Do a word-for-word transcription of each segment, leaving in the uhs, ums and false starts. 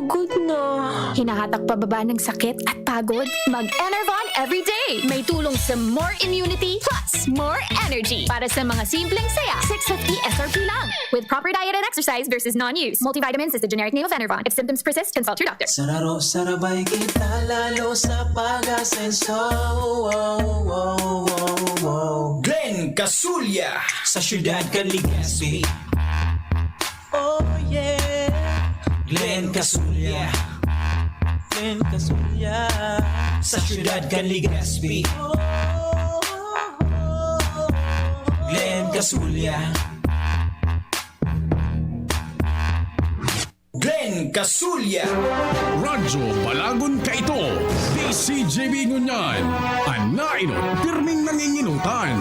Good na. Hinahatak pababa ng sakit at pagod? Mag-Enervon everyday. May tulong sa more immunity plus more energy. Para sa mga simpleng saya, six fifty S R P lang. With proper diet and exercise, there's non-use. Multivitamins is the generic name of Enervon. If symptoms persist, consult your doctor. Sararo, sarabay kita lalo sa pag-asenso. Wow, wow, wow, wow. Glenn Casulya sa siyudad kan Legazpi. Oh yeah. Glenn Casulya. Glenn Casulya sa siyudad kan Legazpi. Glenn Casulya. Glenn Casulya. Radyo Balagon Kaito, D C G B ngunyan, an nainot pirming nanginginutan.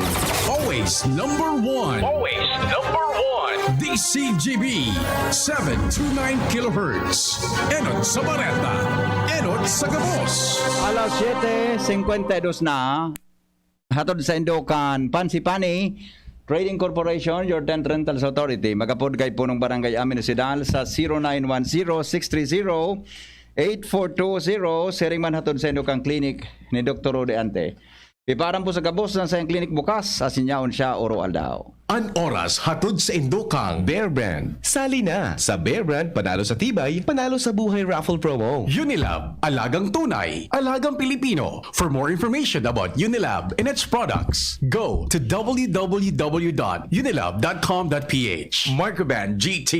Always number one. Always number one. D C G B, seven two nine kilohertz. Enot sa bareta. Enot sa gabos. Alas siyete singkwenta y dos na. Hatod sa Indokan, Pansipani Trading Corporation, your tent rentals authority. Magapod kay Punong Barangay Amin Osidal sa zero nine one zero six three zero eight four two zero. Siring man hatod sa Indokan Clinic ni Doktor Rode Ante. Iparam po sa gabos na sa iyang klinik bukas, asin yaon siya oro aldaw. An oras hatod sa Indokang Bear Brand. Sali na! Sa Bear Brand, panalo sa tibay, panalo sa buhay raffle promo. Unilab, alagang tunay, alagang Pilipino. For more information about Unilab and its products, go to w w w dot unilab dot com dot p h. Microban G T,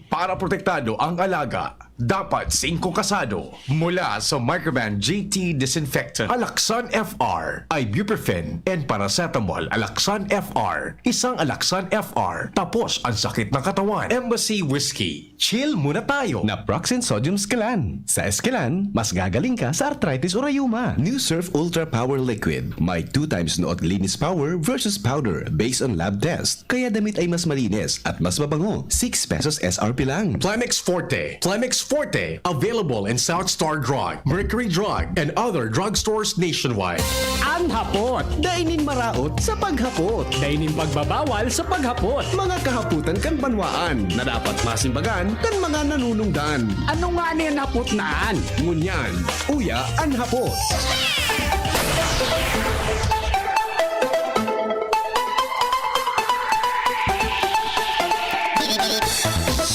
para protektado ang alaga. Dapat singko kasado. Mula sa Microban G T Disinfectant, Alaxan F R, Ibuprofen, and Paracetamol Alaxan F R. Isang Alaxan F R, tapos ang sakit ng katawan. Embassy Whiskey, chill muna tayo. Naproxen Sodium Scalan. Sa Escalan, mas gagaling ka sa arthritis o rayuma. New Surf Ultra Power Liquid. May two times nood linis power versus powder based on lab test. Kaya damit ay mas malinis at mas mabango. Six pesos S R P lang. Plemex Forte. Plemex Forte. Available in South Star Drug, Mercury Drug, and other drugstores nationwide. An hapot. Dai nin maraot sa paghapot. Dai nin pagbabawal sa paghapot. Mga kahapotan kan banwaan na dapat masimbagan kan mga nanunungdan. Ano nga ni an hapot na an? Ngunyan, uya an hapot.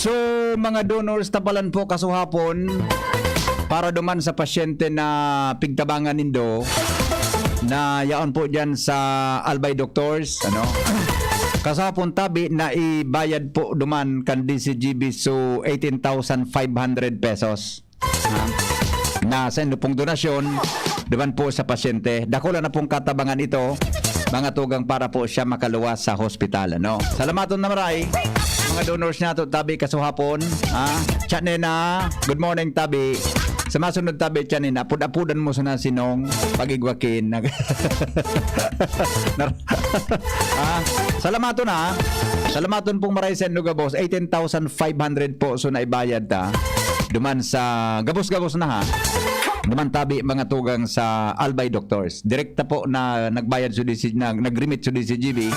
So, mga donors, tapalan po kasuhapon para duman sa pasyente na pigtabangan nindo na yaon po dyan sa Albay Doctors, ano? Kasuhapon tabi na ibayad po duman kan D C G B, so eighteen thousand five hundred pesos. Ha? Na sa inyo pong donasyon, duman po sa pasyente. Dakula na pong katabangan ito, mga tugang, para po siya makaluwas sa hospital. Ano? Salamaton na maray, mga donors nato, tabi kasuhapon. Ha? Chat na, good morning, tabi. Sa masunod, tabi, chat na, apod-apodan mo sana sinong pagigwakin. Nar- ah, salamaton, ha. Salamaton pong maray sa inyo, gabos. Eighteen thousand five hundred po, so naibayad ta. Duman sa gabos-gabos na, ha. Duman tabi, mga tugang, sa Albay Doctors. Direkta po na nagbayad sa D C, na, nag-remit sa D C G B.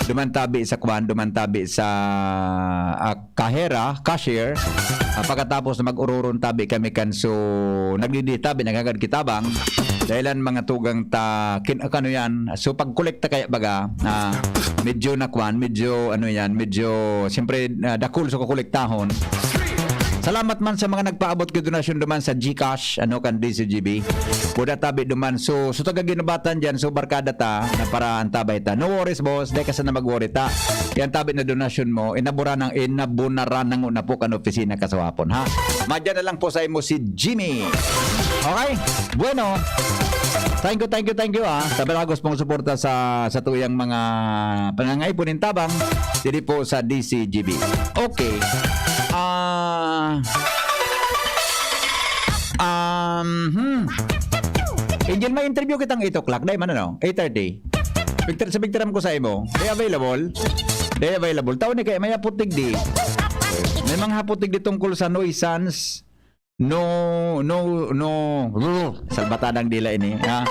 Duman tabi sa kwan, duman tabi sa, ah, kahera, cashier. Ah, pagkatapos na mag-ururon tabi kami kan, so, nagdidi tabi, naghagad kitabang. Dahilan, mga tugang, ta, kin-, ano yan. So, pag-kolekta kaya, baga, ah, medyo na kwan, medyo, ano yan, medyo, siyempre, ah, dakul sa kukolektahon. Salamat man sa mga nagpaabot ki donasyon duman sa GCash, ano, kan D C G B. Buda tabi duman. So, so taga Ginubatan dyan, so barkada ta, na para antabay ta. No worries, boss. Dai ka sana mag-worry ta. Yan tabi na donasyon mo, inabura ng, inabunaran ng una po kan opisina kasuhapon, ha? Madyan na lang po sa imo si Jimmy. Okay? Bueno. Thank you, thank you, thank you, ah. Sa balagos pong suporta sa, sa tuyang mga pangangaipon nin tabang, diri po sa D C G B. Okay. Ah, um, hmm. Angel, may interview kitang eight o'clock. Dai man, ano? Eight thirty. Picture, sa picture ko sa imo. They available? They available. Tao ni kaya may hapot digdi. May mga hapot digdi tungkol sa nuisance. No, no, no. Salbata ng dila ini. Ha?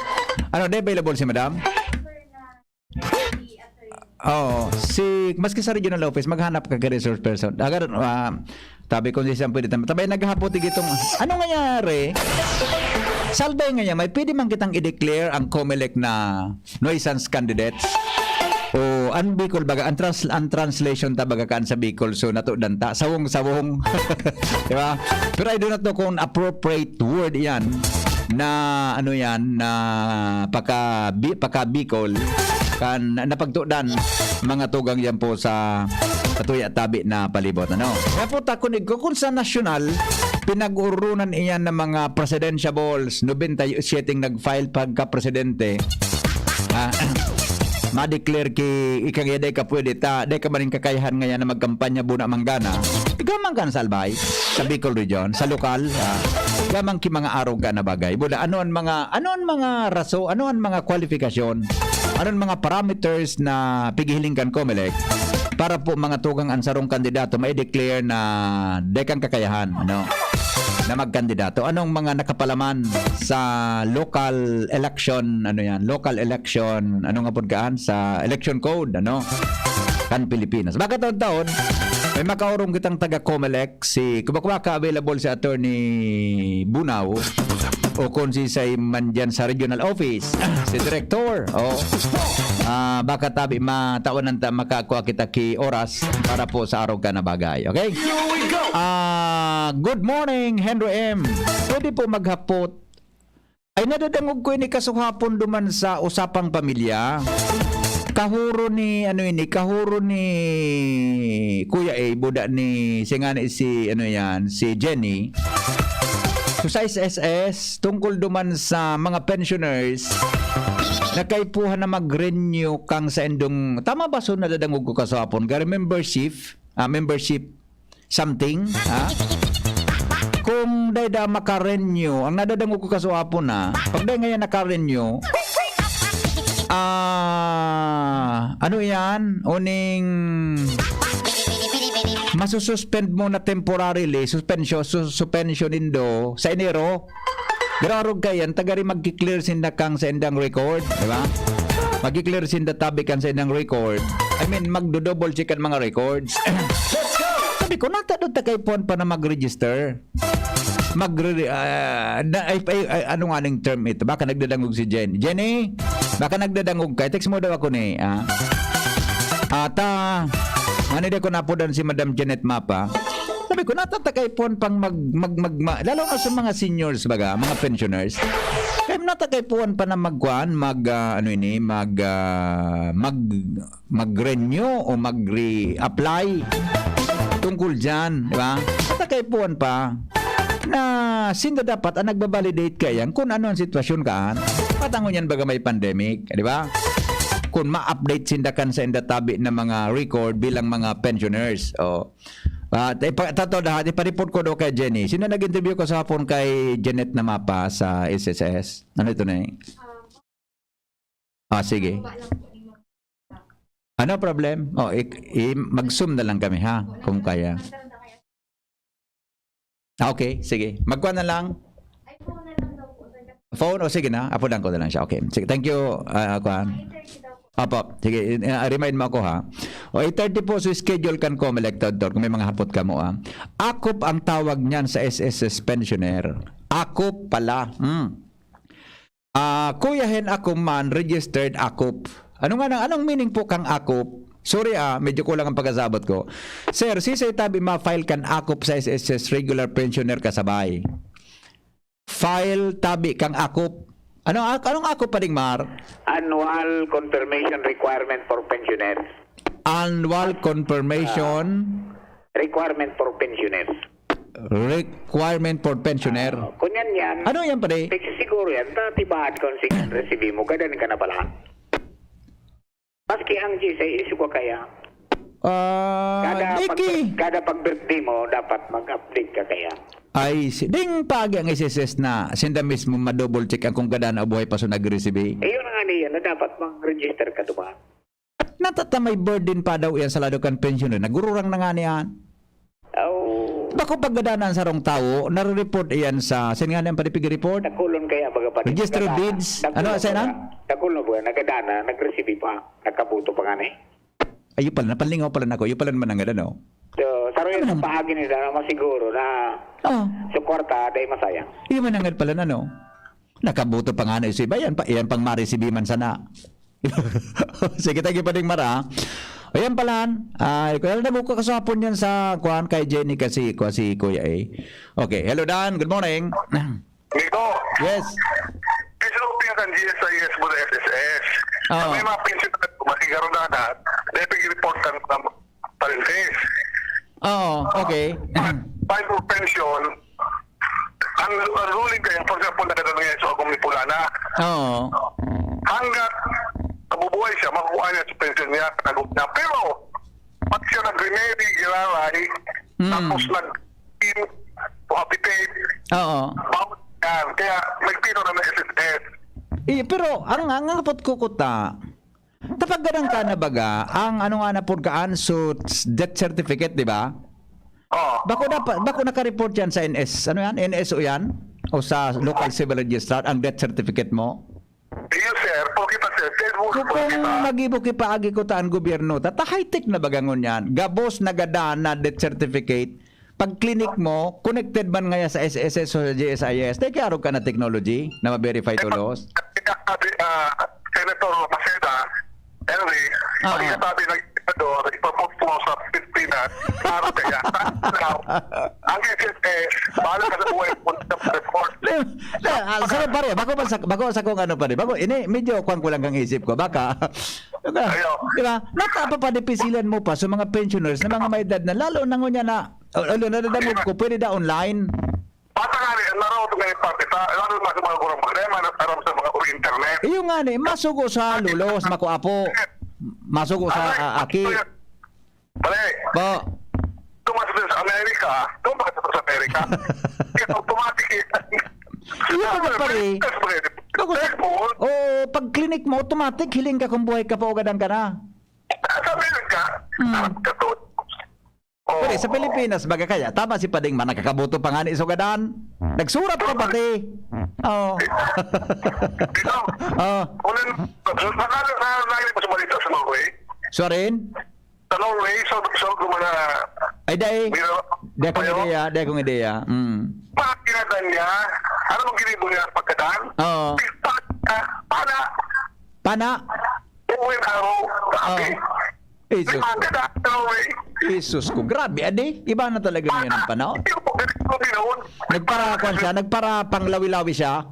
Ano, they available si madam? Oo. Si, maski sa regional office, maghanap ka ka resource person. Agar, ah, Tabi ko, "Di siyang pwede tam-," tabay naghapot igitong, ano nangyari? Salbay nga niya, may pwede man kitang i-declare ang Comelec na nuisance candidates? O ang Bicol baga, ang trans-, ang translation ta baga kaan sa Bicol, so natudan ta, sawong-sawong. Di ba? Pero I do not know kung appropriate word yan na, ano yan, na paka, bi-, paka Bicol, kan napagtudan, mga tugang yan po sa, sa tuya tabi na palibot. Ano? Kaya po takunig ko, kung sa nasyonal, pinag-urunan iyan ng mga presidentiables, nobenta y siete nag-file pagka-presidente. Ah, ma-declare ki, ika nga, "Dai ka pwede ta, dai ka maning kakayahan ngayan na magkampanya, buna manggana." Ikaw man kan salbay, sa Bicol Region, sa lokal, ah, gamang ki mga arog ka na bagay. Buda, ano ang mga, ano ang mga raso, ano ang mga kwalifikasyon, ano ang mga parameters na pigihiling kan Comelec para po mga tugang ang sarong kandidato, ma-declare na dai kan kakayahan, ano, na magkandidato? Anong mga nakapalaman sa local election, ano yan, local election, ano nga pud kaan, sa election code, ano, kan Pilipinas? Baka taon-taon, may makaurong kitang taga Comelec, si, kuba-kuba ka, available si Attorney Bunaw, o kung si say man dyan sa regional office, si Director, o, ah, baka tabi, matawan ta, makakuha kita ki oras para po sa arog ka na bagay. Okay? Ah, good morning, Henry M. Pwede po maghapot. Ay, nadadangog ko ini kasuhapon duman sa usapang pamilya. Kahuro ni, ano ini, kahuro ni Kuya A, buda ni, si ngani si, ano yan, si Jenny. So, sa S S S, tungkol duman sa mga pensioners na kaipuhan na mag-renew kang sa indong, tama ba? So, nadadangog ko kasuhapon, gari membership, ah, membership something, ha? Kung dai da maka-renew, ang nadadangog ko kasuhapon na, pag dai ngayon naka-renew, ah, ano yan? Uning masususpend mo na temporarily, suspension, su-, suspension nindo sa Enero. Pero arog kayan, tagari magki-clear sinda kang sa indang record, di ba? Magki-clear sinda tabi kan sa indang record. I mean, magdo-double check ang mga records. Sabi ko, "Nata do ta kaipuhan pa na mag-register?" Magre-, ah, na, ay, ay, ay, ano nga ning term ito? Baka nagdadangog si Jen. Jenny, baka nagdadangog ka. Text mo daw ako ni, ah. Ata, ano di ko napudan si Madam Janet Mapa? Sabi ko, "Nata ta kaipuhan pang mag, mag, mag, ma-," lalo na sa mga seniors, baga, mga pensioners. Kaya nata kaipuhan pa na magkuhan, mag, ah, ano ini, mag, ah, mag, mag-renew o mag-re-apply tungkol dyan, di ba? Nata kaipuhan pa na sinda dapat ang nagbabalidate kaya kung ano ang sitwasyon kaan. Patangon yan baga may pandemic, di ba? Kung ma-update sinda kan sa inda tabi na mga record bilang mga pensioners. O. At ipa-, tato lahat, ipa-report ko daw kay Jenny. Sino nag-interview ko sa hapon kay Janet na mapa sa S S S? Ano ito na eh? Ah, sige. Ano problem? O, i-, i-, mag-zoom na lang kami, ha? Kung kaya. Ah, okay, sige. Magkuha na lang. Phone? O, sige na. Apudan ko na lang siya. Okay. Sige, thank you, ah, kuan. Opo. Sige, ah, remind mo ako, ha. O, eight thirty po, so schedule kan Comelec, Doctor, kung may mga hapot ka mo, ah. Akop ang tawag niyan sa S S S pensioner. Akop pala. Hmm. Ah, Kuya Hen, ako man, registered akop. Ano nga na, anong meaning po kang akop? Sorry, ah, medyo kulang ang pagkasabot ko. Sir, sisay tabi ma-file kan akop sa S S S regular pensioner kasabay? File tabi kang akop. Ano, ak-, anong akop, Pading Mar? Annual confirmation requirement for pensioners. Annual confirmation? Requirement for pensioners. Requirement for pensioner. Ah, kunyan yan. Ano yan, pare? Siguro yan, ta, tibahan kung sige ang resibi mo, gadan ka na pala. Maski ang G S A, issue ko kaya. Ah, Kada pag, Niki. Kada pag-birthday mo, dapat mag-update ka kaya. Ay, si, ding pagi ang S S S na, sinda mismo ma-double check ang kung gadan o buhay pa so nag-resibi. Eh, yun nga niya, na dapat mag-register ka duman. Natatamay burden pa daw iyan sa lado kan pensioner. Nagururang na nga niyan. Aw. Bako paggadana ang sarong tawo, nare-report iyan sa, saan nga niyan padipig report? Dakulon kaya, baga pa Register of nagkadana. Deeds? Dakulon Ano, saan baga. Na? Dakulon ba, nagadana, nagresibi pa, nagkabuto pa nga ni. Ayun pala, napalingaw pala na ako. Ayun pala naman ang ano. So, saro Ano yung naman? paagi nila na masiguro na Oh. sa kwarta, dahil masayang. Iyo man ang pala na, no? Nakaboto pa nga na yung iba, yan pa, yan pang maresibi man sana. Sige, thank you, Pading Mara. Ayan pala, ay, kaya na buka kasapon yan sa, kuan, kay Jenny kasi, kuan, si Kuya A. Okay, hello, Dan. Good morning. Nico, Yes. S O P ang G S I S mo na S S S. Oo. May mga pension na masigaro na na, dapat i-report ang, ang parintis. Oo, okay. Five for pension, ang, ang ruling kayo, for example, nakadalo niya sa Agong ni Pulana. Oo. Hanggat nabubuhay siya, makukuha niya sa pension niya, panagot niya. Pero, pag siya nag-remarry, giraray, Mm. tapos nag-in, cohabitate, Oo. bawal yan. Kaya, may pino na may S S S. Eh, pero, ang, ang, ang apot ko kuta, tapagadan ka na baga, ang ano nga na purgaan, so, death certificate, di ba? Oo. Bako na, bako naka-report yan sa N S, ano yan? N S O yan? O sa local civil registrar, ang death certificate mo? Iyo, sir. Pwede pa, sir. Sir, Kung, kung mag-ibo ki paagi ko ta an gobyerno, tata high-tech na baga ngunyan. Gabos nagadan na death certificate. Pag clinic mo, connected man ngaya sa S S S o sa G S I S, tay kiarog ka na technology na ma-verify tolos. Kaya sabi, ah, Senator Maceda, Henry, Oo. pag sinasabi ng Ecuador, ipapos mo sa Pilipinas, klaro kaya. Now, ang S S S, bahala ka sa buhay mo, sa report. Na, ah, sorry, pare, bako man sa, bako sa kung ano, pare. Bako, ini, medyo kuwan ko lang ang isip ko. Baka, baka, Ayo. di ba? Nata pa padipisilan mo pa sa mga pensioners na mga may edad na, lalo na ngunyan na, o, lalo na dadangog ko, pwede da online. Bata nga ni, naraw ito ngayon, parte ta, lalo na sa mga kurang problema, na aram sa mga uri internet. Iyo nga ni, masugo sa lulos, makuapo. Masugo sa, Ay, ah, aki. Pare, Po. tumas din sa Amerika, tumas din sa Amerika. Kaya automatic eh. Iyo pa ba, pare? Yes, pare. Bago sa, Cellphone. Oo, pag clinic mo, automatic, hiling ka kung buhay ka pa o gadan ka na. Sa Amerika, Hmm. ah, kato-, Oo. Pare, sa Pilipinas, baga kaya, tama si Pading man, nakakaboto pa nga ni Sugadan. Nagsurat pa pati. Oo. Ito, Oo. ulan, nakalo na lagi pa sa balita sa Norway. Suwarin? Sa Norway, so, so, gumana, Ay, dai. Mira, Dai akong tayo. ideya, dai akong ideya. Mm. Bakit kinadan niya? Ano mang ginibo niya pagkadan? Oo. Pigpak niya. Pana. Pana? Uwi na ako. Sabi. Oo. Jesus. Pigpak niya, Norway. Jesus ko. Grabe, adi. Iba na talaga ngayon ang panahon. Yung pagkakas ko ginaon. Nagpara, kwan siya, nagpara panglawi-lawi siya.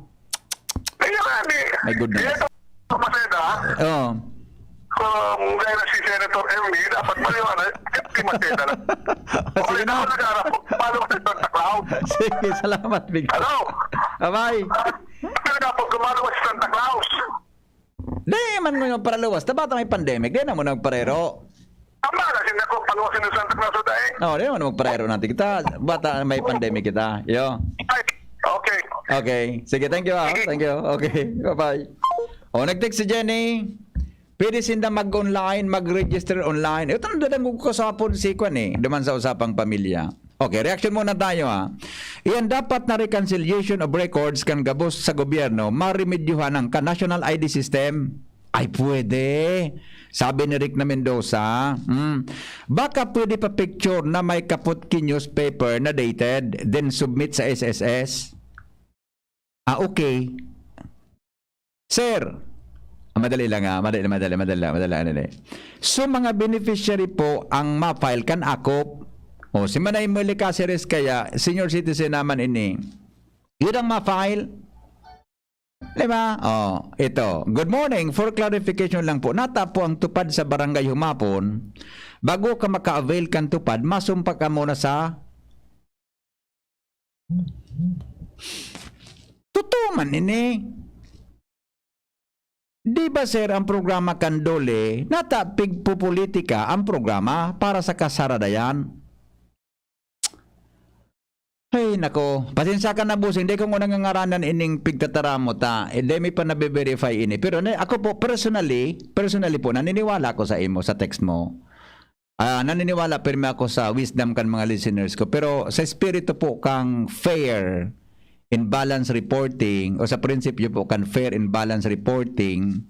Kaya nga, eh. My goodness. Kaya ito, Maceda, Oo. kung dahil na si Senator Ernie, dapat maliwanag, si Maceda lang. Sige Kung na. ako nag-aarap, paano ka sa Santa Claus? Sige, salamat, Big. Hello? Bye-bye. Ano dapat gumagawa si Santa Claus? Di man mo yung paraluwas. Ta bata may pandemic, di na mo nagparero. Tama na, sinagot pa naman si Santa Claus sa dahil. Oh, di naman magparero natin kita. Bata may pandemic kita. Yo. Ay, okay. Okay. Sige, thank you, ah. Sige. Thank you. Okay. Bye-bye. Oh, nag-text si Jenny. Pwede sinda mag-online, mag-register online. Ito ang dadangog ko sa hapon si Kwan eh. Duman sa usapang pamilya. Okay, reaction muna tayo, ha. Iyan dapat na reconciliation of records kan gabos sa gobyerno, maremedyohan ang ka National I D system. Ay, pwede. Sabi ni Rick na Mendoza, hmm, baka pwede pa picture na may kapot ki newspaper na dated, then submit sa S S S. Ah, okay. Sir, ah, madali lang, ah. Madali, madali, madali, madali, madali. So, mga beneficiary po ang ma-file kan akop. O, si Manay Muli Caceres kaya, senior citizen naman ini. Yun ang ma-file. Di ba? Oh, ito. Good morning. For clarification lang po, nata po ang tupad sa barangay humapon. Bago ka maka-avail kan tupad, masumpa ka muna sa Totoo man ini. Di ba, sir, ang programa kan DOLE, nata pigpopolitika ang programa para sa kasaradayan? Ay, nako. Pasensya ka na, bossing. Di ko ngunang ngangaranan ining pigtataramot, ha. Eh, di mi pa nabe-verify ini. Pero ne, ako po, personally, personally po, naniniwala ako sa imo, sa text mo. Ah, naniniwala pirmi ako sa wisdom kan mga listeners ko. Pero sa espiritu po kang fair and balanced reporting o sa prinsipyo po kan fair and balanced reporting,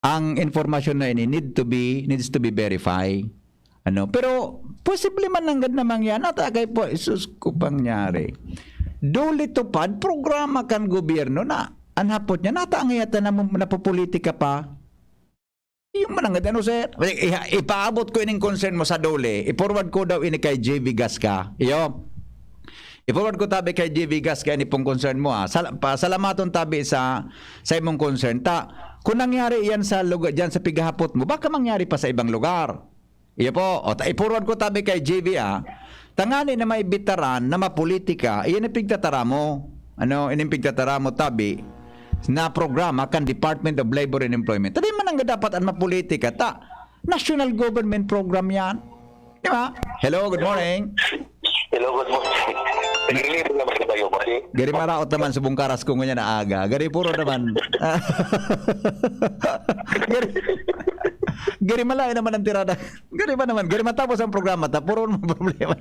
ang informasyon na ini need to be, needs to be verified. Ano, pero posible man nanggad na mangyari, nata kay po, sus ko pangyari. DOLE TUPAD, programa kan gobyerno na, an hapot niya, nata ang iyata na, napopolitika pa. Yung mananggad, ano, sir? Iha-, ipaabot ko ining concern mo sa DOLE, i-forward ko daw ini kay J V Gasca. Iyo. I-forward ko tabi kay J V Gasca ini pong concern mo, ah. Sal-, pasalamaton tabi sa, sa imong concern. Ta, kung nangyari yan sa lugar, dyan sa pighahapot mo, baka mangyari pa sa ibang lugar. Iyo po. O, ta-, i-forward ko tabi kay J V, ah. Tangani na may bitaran na mapolitika, iyan ang pigtataramo. Ano, ining pigtataramo tabi na programa kan Department of Labor and Employment. Tadi man ang dapat ang mapolitika, ta, national government program yan. Di ba? Hello, good morning. Hello, good morning. Naglilibot naman kayo, pare. Gari maraot naman sa bungkaras ko ngunyan na aga. Gari puro naman. Gari, gari malayo naman ang tirada. Gari ba naman? Gari matapos ang programa, ta puro naman problema.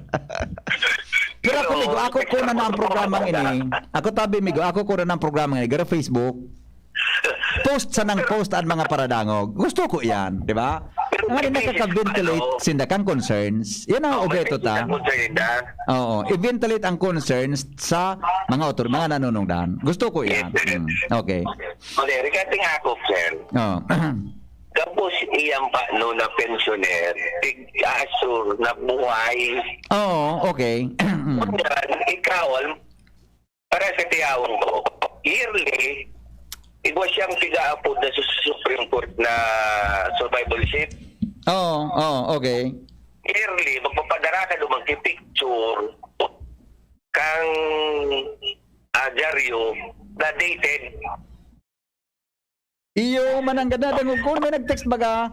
Pero ako, Hello. Migo, ako ko na na ang programa ini. Ako tabi, Migo, ako ko na na ang programa ini. Garo Facebook. Post sa nang post ang mga paradangog. Gusto ko yan, di ba? Pero Nga rin may nakaka-ventilate ano, sinda kang concerns. Yan ang oh, may obeto ta. Ang concern na. Oo, i-ventilate ang concerns sa mga author, mga nanunungdan. Gusto ko yan. Yes, sir. Mm, okay. Mali, regarding ako, sir. Oh. Tapos iyang pa, no, na pensioner, tig-asur na buhay. Oo, okay. Yan, ikaw, al-, para sa tiyawang ko, yearly, igwa siyang piga-apod na sa Supreme Court na survivorship. Oo, oo, okay. Yearly, magpapadara ka doon, magpipicture kang, ah, dyaryo na dated. Iyo, mananggad na, dangog ko, may nag-text baga.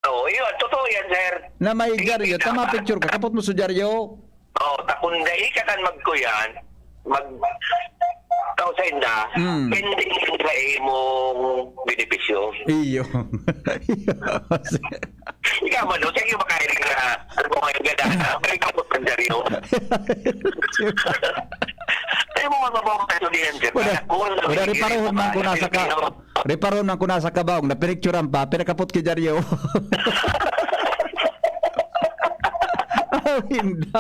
Oo, yun. Totoo yan, sir. Na may Sige, dyaryo, tama. Tama picture ka, kapot mo sa dyaryo. Oo, ta kun dai ka kan magkuyan, mag-, tao sa inda, Mm. pending yung sa imong benepisyo. Iyo. Ikaw, Mano, sa iyo makahiling na, ano mo ngayon, ganda na, may kapot ng dyaryo. Ay, mo, mababang tayo diyan, sir. Wala. Ako, Wala, sige, reparohon man ko nasa ka-, sige, reparohon man ko nasa kabaong, na pinicturean pa, pinakapot ki dyaryo. Oh, hindi.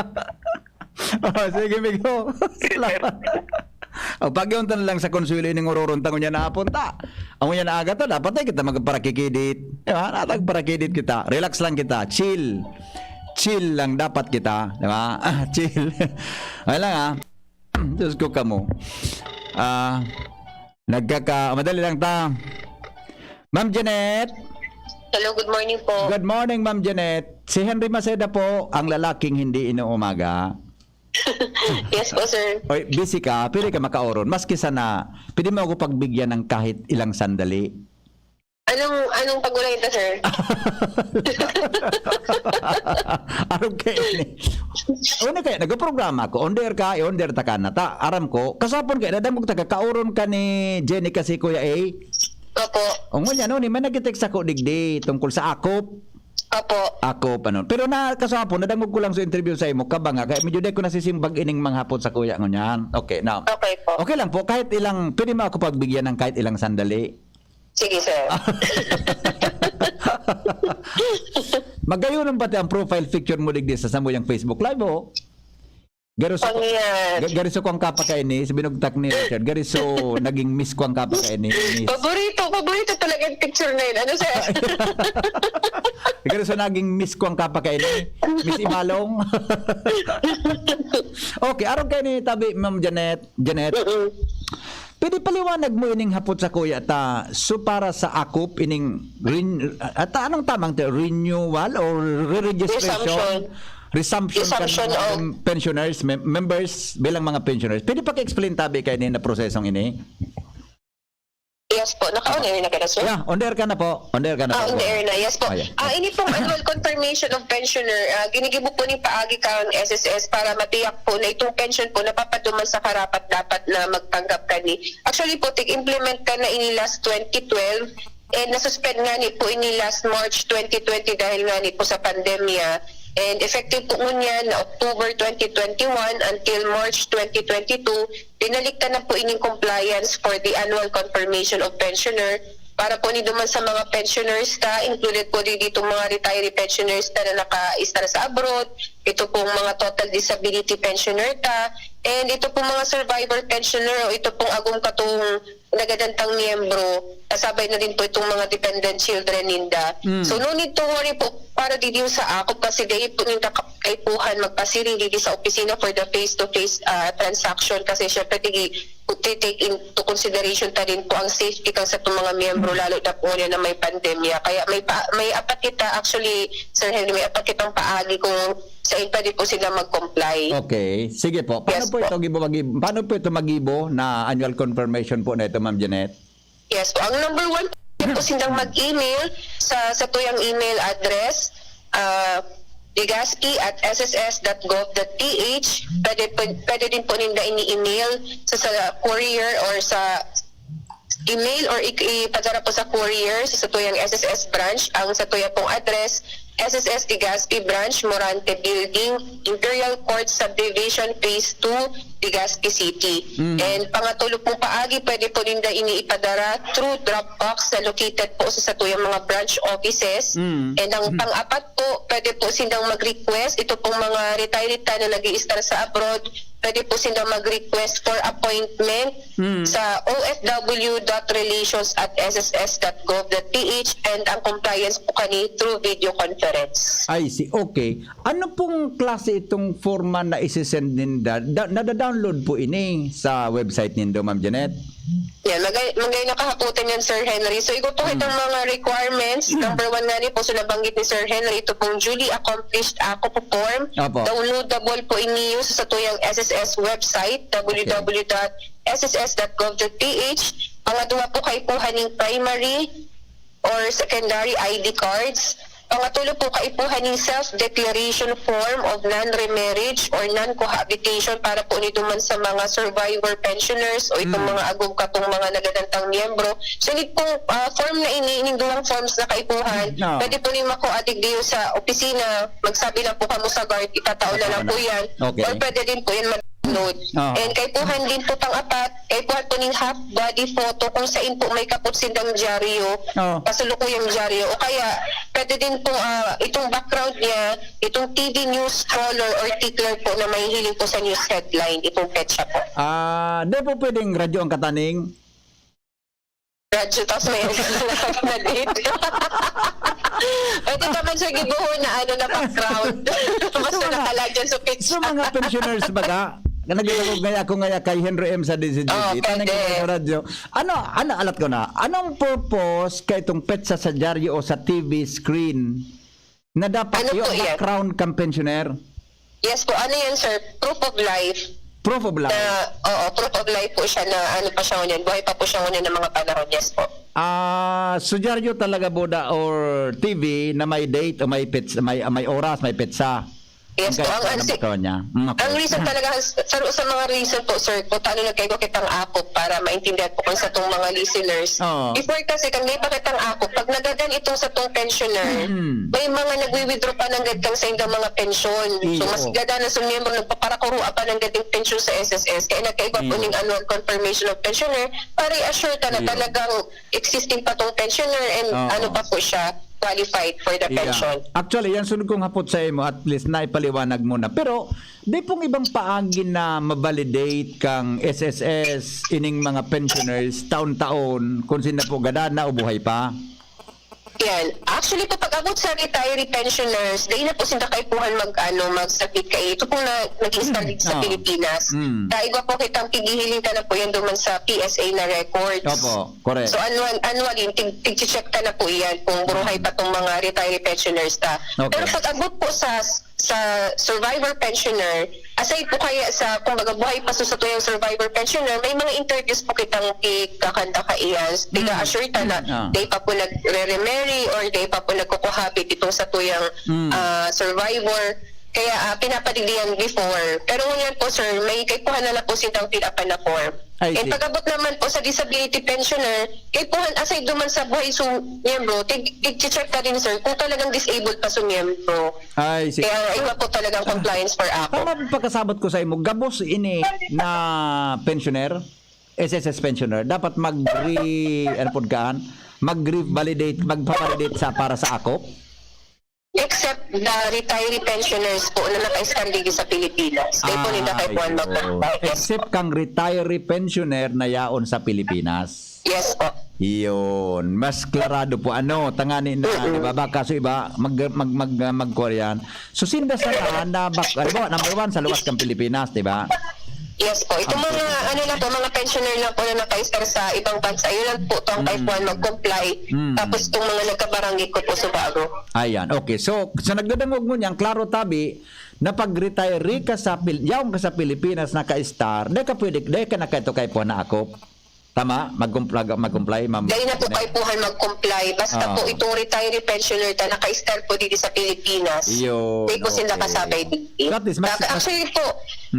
Oh, sige, Migo. Salamat. O, pagyuntan lang sa konsuelo ining uroron ta ngunyan na hapon ta. Ang ngunyan na aga ta, dapat ay kita magparakikidit. Di ba? Dapat magparakidit kita. Relax lang kita. Chill. Chill lang dapat kita. Di ba? Ah, chill. Okay lang, ah. Diyos ko kamo. Ah, nagkaka-, madali lang ta. Ma'am Janet. Hello, good morning po. Good morning, Ma'am Janet. Si Henry Maceda po, ang lalaking hindi inuumaga. Yes po, sir. Oy, busy ka, pwede ka makauron. Maski sana, pwede mo ako pagbigyan ng kahit ilang sandali. Anong, anong pag-uray ito, sir? Araw kayo ni. Una kaya, nagprograma ko, on the air ka, on the air ta ka na ta. Aram ko, kasapon kaya, nadangog ta ka, kauron ka ni Jenny kasi, Kuya A. Opo. O, ngunyan, no, ni, may nag-text ako digdi tungkol sa akop. Opo. Akop, ano. Pero na, kasapon, nadangog ko lang sa interview sa imo, kabanga, kaya medyo di ko nasisimbag ining mga hapon sa kuya ngunyan. Okay, now. Okay po. Okay lang po, kahit ilang, pwede mo ako pagbigyan ng kahit ilang sandali? Sige, sir. Magayon ang pati ang profile picture mo digdi sa samuyang Facebook Live, oh. Garo sa, Ano yan? ga-, garo sa kuwang kapa kaini, sa binugtak ni Richard. Garo sa naging miss kuwang kapa kaini, miss. Paborito, paborito talaga yung picture na yun. Ano, sir? Garo sa naging miss kuwang kapa kaini, Miss Ibalong. Okay, arog kaini tabi, Ma'am Janet. Janet. Mm-mm. Pwede paliwanag mo ining hapot sa kuya ta. So, para sa akop, ining ren-, at anong tamang te-, renewal or re-registration? Resumption. Resumption kan Resumption mga of mem-, pensioners, mem-, members bilang mga pensioners. Pwede paki-explain tabi kayo na prosesong ini? Yes po. Naka-on air na ka na, sir? Yeah, on air ka na po. On air ka na Ah, po. On air na. Yes po. Oh, yeah. Ah, ini pong annual confirmation of pensioner, ah, ginigibo po ni paagi kang S S S para matiyak po na itong pension po napapaduman sa karapat-dapat na magtanggap kani. Actually po, tig-implement ka na ini last twenty twelve. And nasuspend nga ni po ini last March twenty twenty dahil nga ni po sa pandemya. And effective po ngunyan na October twenty twenty-one until March twenty twenty-two, binaliktad na po ining compliance for the annual confirmation of pensioner. Para po ni duman sa mga pensioners ta, included po di dito mga retiree pensioners ta na naka-istar sa abroad, ito pong mga total disability pensioner ta, and ito pong mga survivor pensioner o ito pong agom katong nagadantang miyembro, kasabay na din po itong mga dependent children ninda. Mm. So, no need to worry po para didiyo sa akop kasi dahil po ninda ka-, kaipuhan magpasiring didi sa opisina for the face-to-face, ah, transaction kasi syempre tigi, take into consideration ta rin po ang safety kan satong mga miyembro, lalo na po ngayon na may pandemya. Kaya may pa, may apat kita, actually, Sir Henry, may apat kitang paagi kung saan pwede po sila mag-comply. Okay. Sige po. Paano Yes po po. ito gibo, magi-, paano po ito magibo na annual confirmation po na ito, Ma'am Janet? Yes po. Ang number one po, sindang mag-email sa, sa tuyang email address, ah, legaspi at S S S dot gov dot P H. Pwede po, pwede din po ninda ini-email sa, sa courier or sa email or i-, ipadara po sa courier sa, sa tuyang S S S branch. Ang sa tuya pong address, S S S Legazpi Branch, Morante Building, Imperial Court Subdivision, Phase two, Legazpi City. Mm. And pangatlo pong paagi, pwede po ninda ini ipadara through drop box na located po sa satuyang mga branch offices. Mm. And ang Mm. pang-apat po, pwede po silang mag-request. Ito pong mga retiree ta na nag-i-istar sa abroad, pwede po silang mag-request for appointment Mm. sa O F W dot relations at S S S dot gov dot P H, and ang compliance po kani through video conference. I see. Okay. Ano pong klase itong forma na isi-send ninda? Da-, nada-download po ini sa website nindo, Ma'am Janet? Yan, magay, magay nakahaputan yan, Sir Henry. So, igo po Mm. itong mga requirements. Number one nga ni po, so nabanggit ni Sir Henry, ito pong duly accomplished ako po form. Opo. Downloadable po ini sa satuyang S S S website, Okay. W W W dot S S S dot gov dot P H. Pangadwa po, kaipuhan ning primary or secondary I D cards. Pangatlo po, kaipuhan ning self-declaration form of non-remarriage or non-cohabitation para po ni duman sa mga survivor pensioners o itong Mm. mga agom katong mga nagadantang miyembro. So, ini pong, ah, form na ini, ining duwang forms na kaipuhan, No. pwede po ning makuha digdi sa opisina. Magsabi lang po kamo sa guard, itatao na lang Tama po na. yan. Okay. Or pwede din po yan mag-download. Oo. And kaipuhan din po pang-apat, kaipuhan po ning half body photo kung saan po may kapot sindang dyaryo, Oo. kasalukuyang dyaryo. O kaya, pwede din po, ah, itong background niya, itong T V news scroller or tickler po na mahihiling po sa news headline, itong petsa po. Ah, di po pwedeng radyo ang kataning? Radyo, tas may na date. Pwede naman siya gibuhon na ano na background. Basta Sa mga, nakalagyan sa picture. Sa mga pensioners baga, na naglalagog ngaya ako ngaya kay Henry M sa D Z G B. Oo, Tanong pwede. Ko sa radyo. Ano, ano, alat ko na. Anong purpose kay itong petsa sa dyaryo o sa T V screen na dapat Ano yung po yan? background kang pensioner? Yes po. Ano yan, sir? Proof of life. Proof of life. Na, oo, proof of life po siya na ano pa siya ngunyan. Buhay pa po siya ngunyan ng mga panahon. Yes po. Ah, sudyaryo talaga, Buda, or T V na may date o may pits-, may, may oras, may petsa? Yes po. Ang, ang, ang, niya. Mm, okay. Ang reason talaga, sa, sa mga reason po, sir, kung paano nagkaigo kitang akop para maintindihan po kung sa itong mga listeners. Oo. Before kasi, kang may pakitang akop, pag nagadan itong sa itong pensioner, Mm. may mga nagwi-withdraw pa nanggad kang sa ilang mga pensyon. So, Iyo. Mas gada na sa miyembro, nagpaparakurua pa nanggad yung pensyon sa S S S. Kaya nagkaiba po Iyo. Ning annual confirmation of pensioner para i-assure ka na Iyo. Talagang existing pa tong pensioner and Oo. Ano pa po siya, qualified for the Yeah. Pension. Actually, yan sunod kong hapot sa imo, at least naipaliwanag mo na. Pero, di pong ibang paagi na ma-validate kang S S S, ining mga pensioners, taon-taon, kung sino po gada na o buhay pa? Yan. Actually, po, pag-abot sa retiree pensioners, dahil na po sila kaipuhan mag, ano, mag-submit kay ito pong na, nag-i-start dito sa Oo. Pilipinas. Mm. Dahil iba po kitang pighihiling ka na po yan duman sa P S A na records. Opo, correct. So, annual, annually, tig-, tig-check ka na po iyan kung buruhay pa tong mga retiree pensioners ta. Okay. Pero pag-abot po sa, sa survivor pensioner, aside po kaya sa, kumbaga, buhay pa sa satuyang survivor pensioner, may mga interviews po kitang tigkakanta kaiyan. Mm. Tiga-assure ta na Mm. Ah. Di pa po nagre-remarry or di pa po nagko-cohabit itong satuyang, Mm. ah, survivor. Kaya, ah, pinapadigdihan before. Pero ngunyan po, sir, may kaipuhan na lang po silang fill-upan na form. I And see. Pag-abot naman po sa disability pensioner, kaipuhan aside duman sa buhay su miyembro, tig-, tig-check ka din, sir, kung talagang disabled pa su miyembro. I see. Kaya iba po talagang compliance for ako. Tama po pagkasabot ko sa imo, gabos ini na pensioner? S S S pensioner, dapat mag-re-, ano pod kaan? Mag-revalidate, magpa-validate sa, para sa akop? Except the retiree pensioners po na naka-stand digdi sa Pilipinas. Di po ninda kaipuhan mag-comply. Yes po. Except kang retiree pensioner na yaon sa Pilipinas. Yes po. Iyon. Mas klarado po. Ano, tangani na, di ba? Baka so iba, mag, mag, mag, mag, magkuha yan. So, sinda sana na, bak-, halimbawa, number one, sa luwas kang Pilipinas, di ba? Yes po. Itong mga, ano lang po, mga pensioner lang po na naka-stand sa ibang bansa, yun lang po itong kaipuhan mag-comply. Mm. Tapos itong mga nagkabarangay ko po sa bago. Ayan, okay. So, sa nagdadangog mo niyan, klaro tabi, na pag-retire ka sa Pil-, yaon ka sa Pilipinas, naka-stand, di ka pwede, di ka na kaito kaipuhan na akop. Tama? Mag-comply, mag-comply, ma'am. Dahil na po kaipuhan mag-comply. Basta po itong retiree pensioner ta, naka-stand po dito sa Pilipinas. Iyo, di po sila kasabay dito. So, at least, mas, actually po,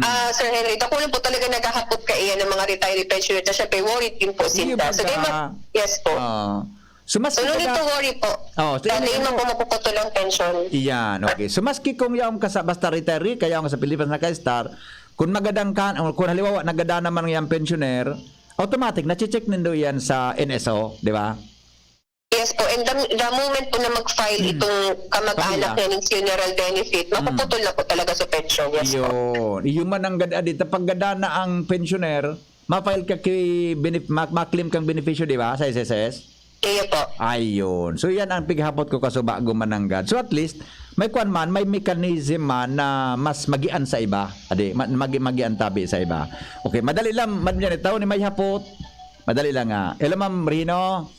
ah, Sir Henry, ako lang po talaga naghahapot kaiyan ng mga retiree pensioner ta. Syempre, worried din po sila. So, di ma-, yes po. Ah. So, mas So, no need to worry po. Oh, so, Sa yun, tingin mo po, mapuputol ang pension. Iyan, okay. So, maski kung yaon ka sa, basta retiree ka, yaon ka sa Pilipinas, naka-stand, kung magadan ka, o kung halimbawa, nagadan naman yung pensioner, automatic, nache-check nindo yan sa N S O, di ba? Yes po. And the, the moment po na mag-file itong kamag-anak Pamilya. niya ng funeral benefit, mapuputol na po talaga sa pension. Yes po. Yun. Iyo man ang gad-, adi, ta pag gadan na ang pensioner, ma-file ka ki benef-, ma-, ma-claim kang benepisyo, di ba, sa S S S? Iyo po. Ayun. So, yan ang pighapot ko kaso bago mananggad. So, at least, may kwan man, may mechanism man na mas magian sa iba. Adi, ma-, magi-, magian tabi sa iba. Okay, madali lang, Madam Janet, tao ni may hapot. Madali lang nga. Hello, Ma'am Rino.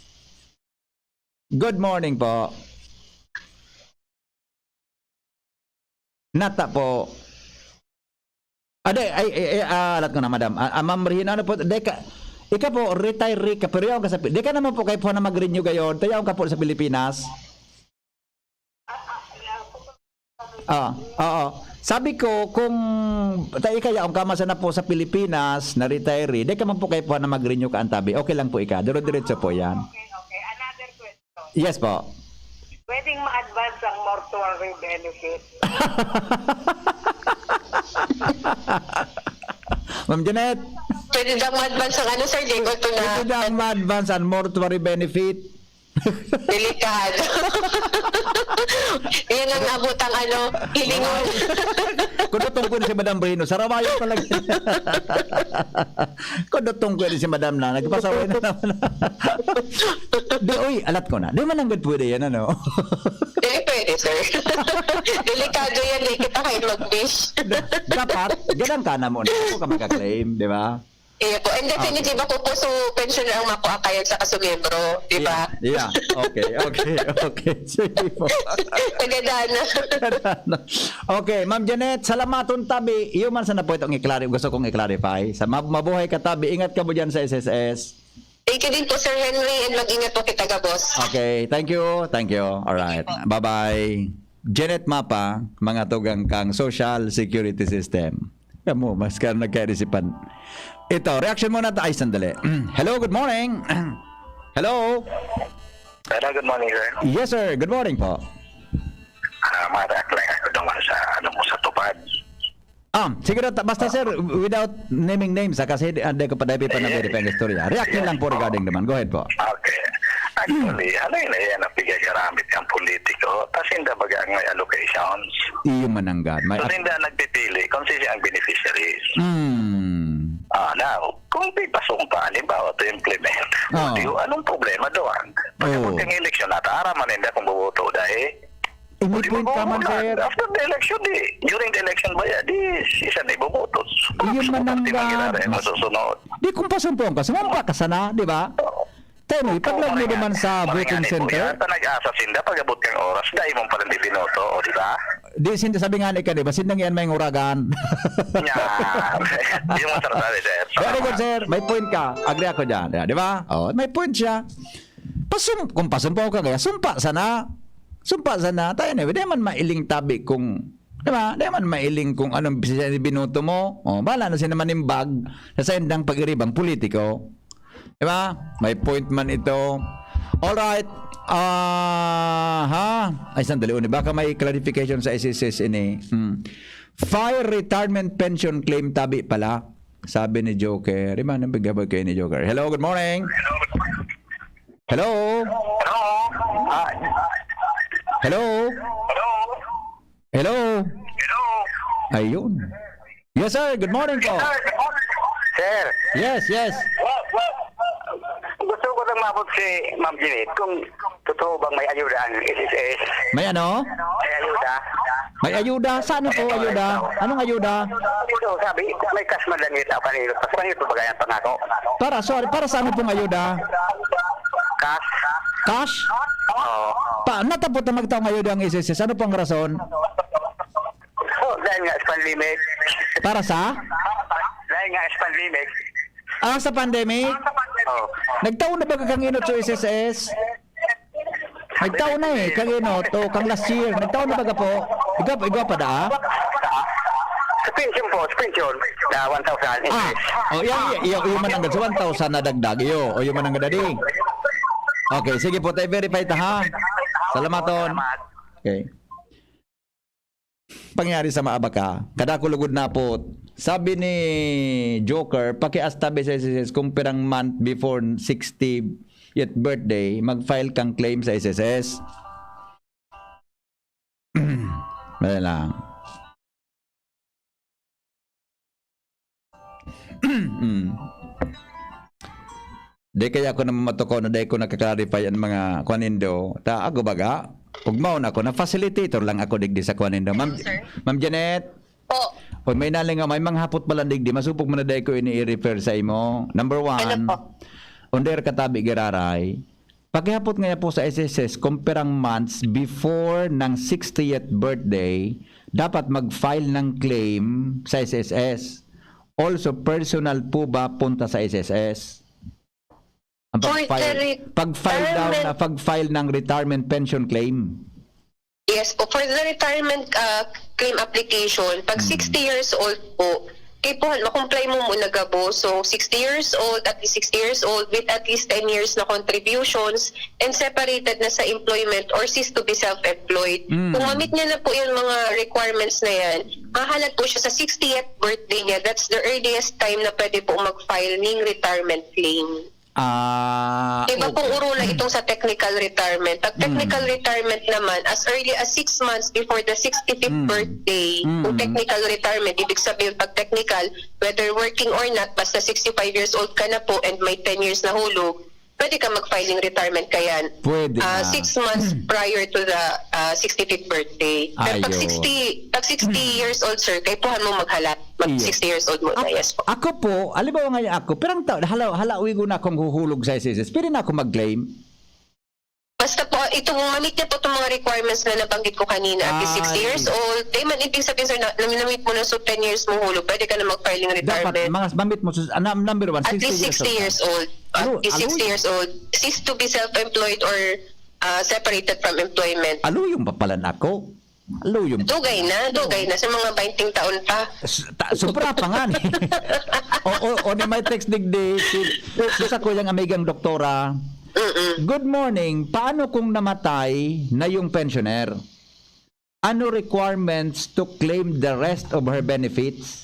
Good morning po. Nata po. Ade, ay, ay, ay, ah, alat ko na, madam. Ah, ah, Ma'am Rino, ano po, de ka, ika po, retiree ka, pero yaon ka sa Pi-, de ka naman po kay po na mag-renew gayon, tayaon ka po sa Pilipinas. Ah, oo. Sabi ko, kung ta-, ika yaon ka, masa na po sa Pilipinas, na retiree, de ka man po kay po na mag-renew ka ang tabi. Okay lang po ika, dire-diretso po yan. Okay, okay. Another question. Yes po. Pwedeng ma-advance ang mortuary benefit? Ma'am Janet. Pwede daw ma-advance ang ano, sir, legal to na. Pwede daw ma-advance ang mortuary benefit. Delikado. Yan ang abot ang ano, hilingon. Kung natungkol si Madam Rino, sarawayan talaga. Kung natungkol si Madam na, nagpasaway na naman. Di, uy, alat ko na. Di man ang gud pwede yan, ano? Di pwede, sir. Delikado yan, eh. Kita kayo mag-wish. Da-, dapat, ganun ka na muna. Huwag ka magka-claim, di ba? Iya po. And definitely, Okay. bako po so pension ang makuha kayo sa kasumiyembro, di ba? Yeah, yeah. Okay, okay, okay. Sige po. Tagadana. Okay, Ma'am Janet, salamaton tabi. Iyo man sana po itong i-clari-, gusto kong i-clarify. Sa mab-, mabuhay ka tabi, ingat ka mo dyan sa S S S. Thank you din po, Sir Henry, and mag-ingat po kita, boss. Okay, thank you, thank you. All right, bye-bye. Janet Mapa, mga tugang kang Social Security System. Kamo, mas ka nagkairisipan. Ito, reaction muna ta-, ay, sandali. Hello, good morning. Hello? Hello, good morning, sir. Yes, sir. Good morning po. Ah, ma-react lang ako doon sa, ano mo, sa tupad. Ah, sige daw, ta-, basta, sir, without naming names, ha, kasi di, di ko pa, di pa Yes. na-verify ang istorya. React Yes lang po po. regarding naman. Go ahead po. Okay. Actually, ano yun, ayan ang pigagaramit ng politiko. Kasi hindi baga ang may allocations. Iyo mananggad. May So, hindi nagpipili kung sino ang beneficiaries. Hmm. Ah, now, kung pipasumpa, halimbawa, to implement, Oo. di, anong problema doon? Pag Oo. abot ng eleksyon, at araman ninda kung buboto dahil Eh, may Di point ka man, magbubulan. sir. After the election, di. During the election ba yan? Di, siya na iboboto. Yun Gusto mo man ang, pati ah, mangyayari ang mas-, masusunod. Di kung pasumpong ka, sumampa ka sana, di ba? Oo. Tayo mo, Opo, ipaglag mo maringan. naman sa Maringan voting eh, center. kuya. Sa nag-asa sinda, pag-abot kang oras, dahil mong palang di binoto, o, di ba? Di, sinda, sabi nga ni ka, di ba? Sindang yan may nguragan. Yan. Yung masarap sabi, sir. Very good, sir. May point ka. Agree ako dyan. Di ba? Oh, may point siya. Pasum-, kung pasumpaw ka kaya, sumpa sana. Sumpa sana. Tayo na, di man mailing tabi kung, di ba? Di man mailing kung anong binoto mo. Oh, bahala na sila manimbag sa saindang pag-iribang politiko. Di ba? May point man ito. Alright. Ah, ha? Ay, sandali. Uni, baka may clarification sa S S S ini. Hmm. Fire retirement pension claim tabi pala. Sabi ni Joker, di ba, nabigabay kayo ni Joker? Hello, good morning. Hello? Ah, Hello? Hello? Ayun. Yes, sir. Good morning po. Sir, Yes, yes. gusto ko lang mabot si Ma'am Jeanette kung totoo bang may ayuda ang S S S. May ano? May ayuda. May ayuda? Saan po ayuda? Anong ayuda? Ito, sabi, may cash man lang yun ako kanina. Tapos kanina pa ba kaya pangako? Para, sorry, para saan pong ayuda? Cash? Cash? Oo. Pa, natapot na magtaong ayuda ang S S S. Ano pong rason? Oh, dahil nga sa pandemic. Para sa? Dahil nga sa pandemic. Ah, sa pandemic? Oh. Nagtaon na ba kang inot sa S S S? Nagtaon na eh, kang inot, o kang last year. Nagtaon na ba ka po? Igwa, igwa pa da? Sa pension po, sa pension. Na one thousand. Ah, oh, iya, iya, iya, iya man ang sa one thousand na dagdag. Iyo, o yung man ang gadadi. Okay, sige po, tayo verify ta ha. Salamaton. Okay. Pangyari sa maabaka, kada ko lugod napot. Sabi ni Joker, pakiasta bi sa S S S kung pirang month before sixtieth birthday, mag-file kang claim sa S S S. Madali lang. Mm. Di kaya ako naman matukaw na dai ko nakaklarify ang mga kuan nindo. Ta, ako baga, ugmaon ako na facilitator lang ako digdi sa kuan nindo. Ma'am, Hello, sir. Ma'am Janet, Po. o may nalingaw, may mga hapot pala digdi, masupog mo na dai ko ini i-refer sa imo. Number one, Ano po? under katabi giraray, pakihapot nga po sa S S S kung pirang months before ng sixtieth birthday, dapat mag-file ng claim sa S S S. Also, personal po ba punta sa S S S? Ang For pag-file, the re- pag-file daw na retirement- pag-file ng retirement pension claim. Yes po, for the retirement uh, claim application, pag Mm. sixty years old po, kaipuhan, makomply mo muna gabo. So, sixty years old, at least sixty years old, with at least ten years na contributions, and separated na sa employment or cease to be self-employed. Mm. Kung mamit niya na po yung mga requirements na yan, mahalat po siya sa sixtieth birthday niya. That's the earliest time na pwede po mag-file ng retirement claim. Ah, Iba pong okay. urula itong sa technical retirement. Pag technical retirement naman, as early as six months before the sixty-fifth Mm. birthday, Mm. kung technical retirement, ibig sabihin pag technical, whether working or not, basta sixty-five years old ka na po and may ten years na hulog, pwede ka mag-filing retirement kayan. Pwede Ah, na. six months prior to the ah, sixty-fifth birthday. Pero pag Ayo. sixty, pag sixty years old, sir, kaipuhan mo maghalat. Mag Iyo. sixty years old mo na, Ak- yes po. Ako po, halimbawa ngayon ako, pirang taon, hala, hala, uwi ko na akong huhulog sa S S S. Pwede na ako mag-claim? Basta po, itong mamit niya po itong mga requirements na nabanggit ko kanina, at least sixty Ay. years old, di man ibig sabihin, sir, na, na namit mo na so ten years mo hulog, pwede ka na mag-filing Dapat, retirement. mga mamit mo, sus-, ah, num- number one, At sixty least years sixty old. years old. At Alo, least alo. sixty years old. Cease to be self-employed or uh, separated from employment. Alo yung papalan ako. Alo yung Dugay na, dugay na sa mga bainting taon pa. S- ta- sobra pa nga ni. O, o, o ni may text digdi, si, si sa kuyang amigang doktora, Mm-mm. "Good morning, paano kung namatay na yung pensioner? Ano requirements to claim the rest of her benefits?"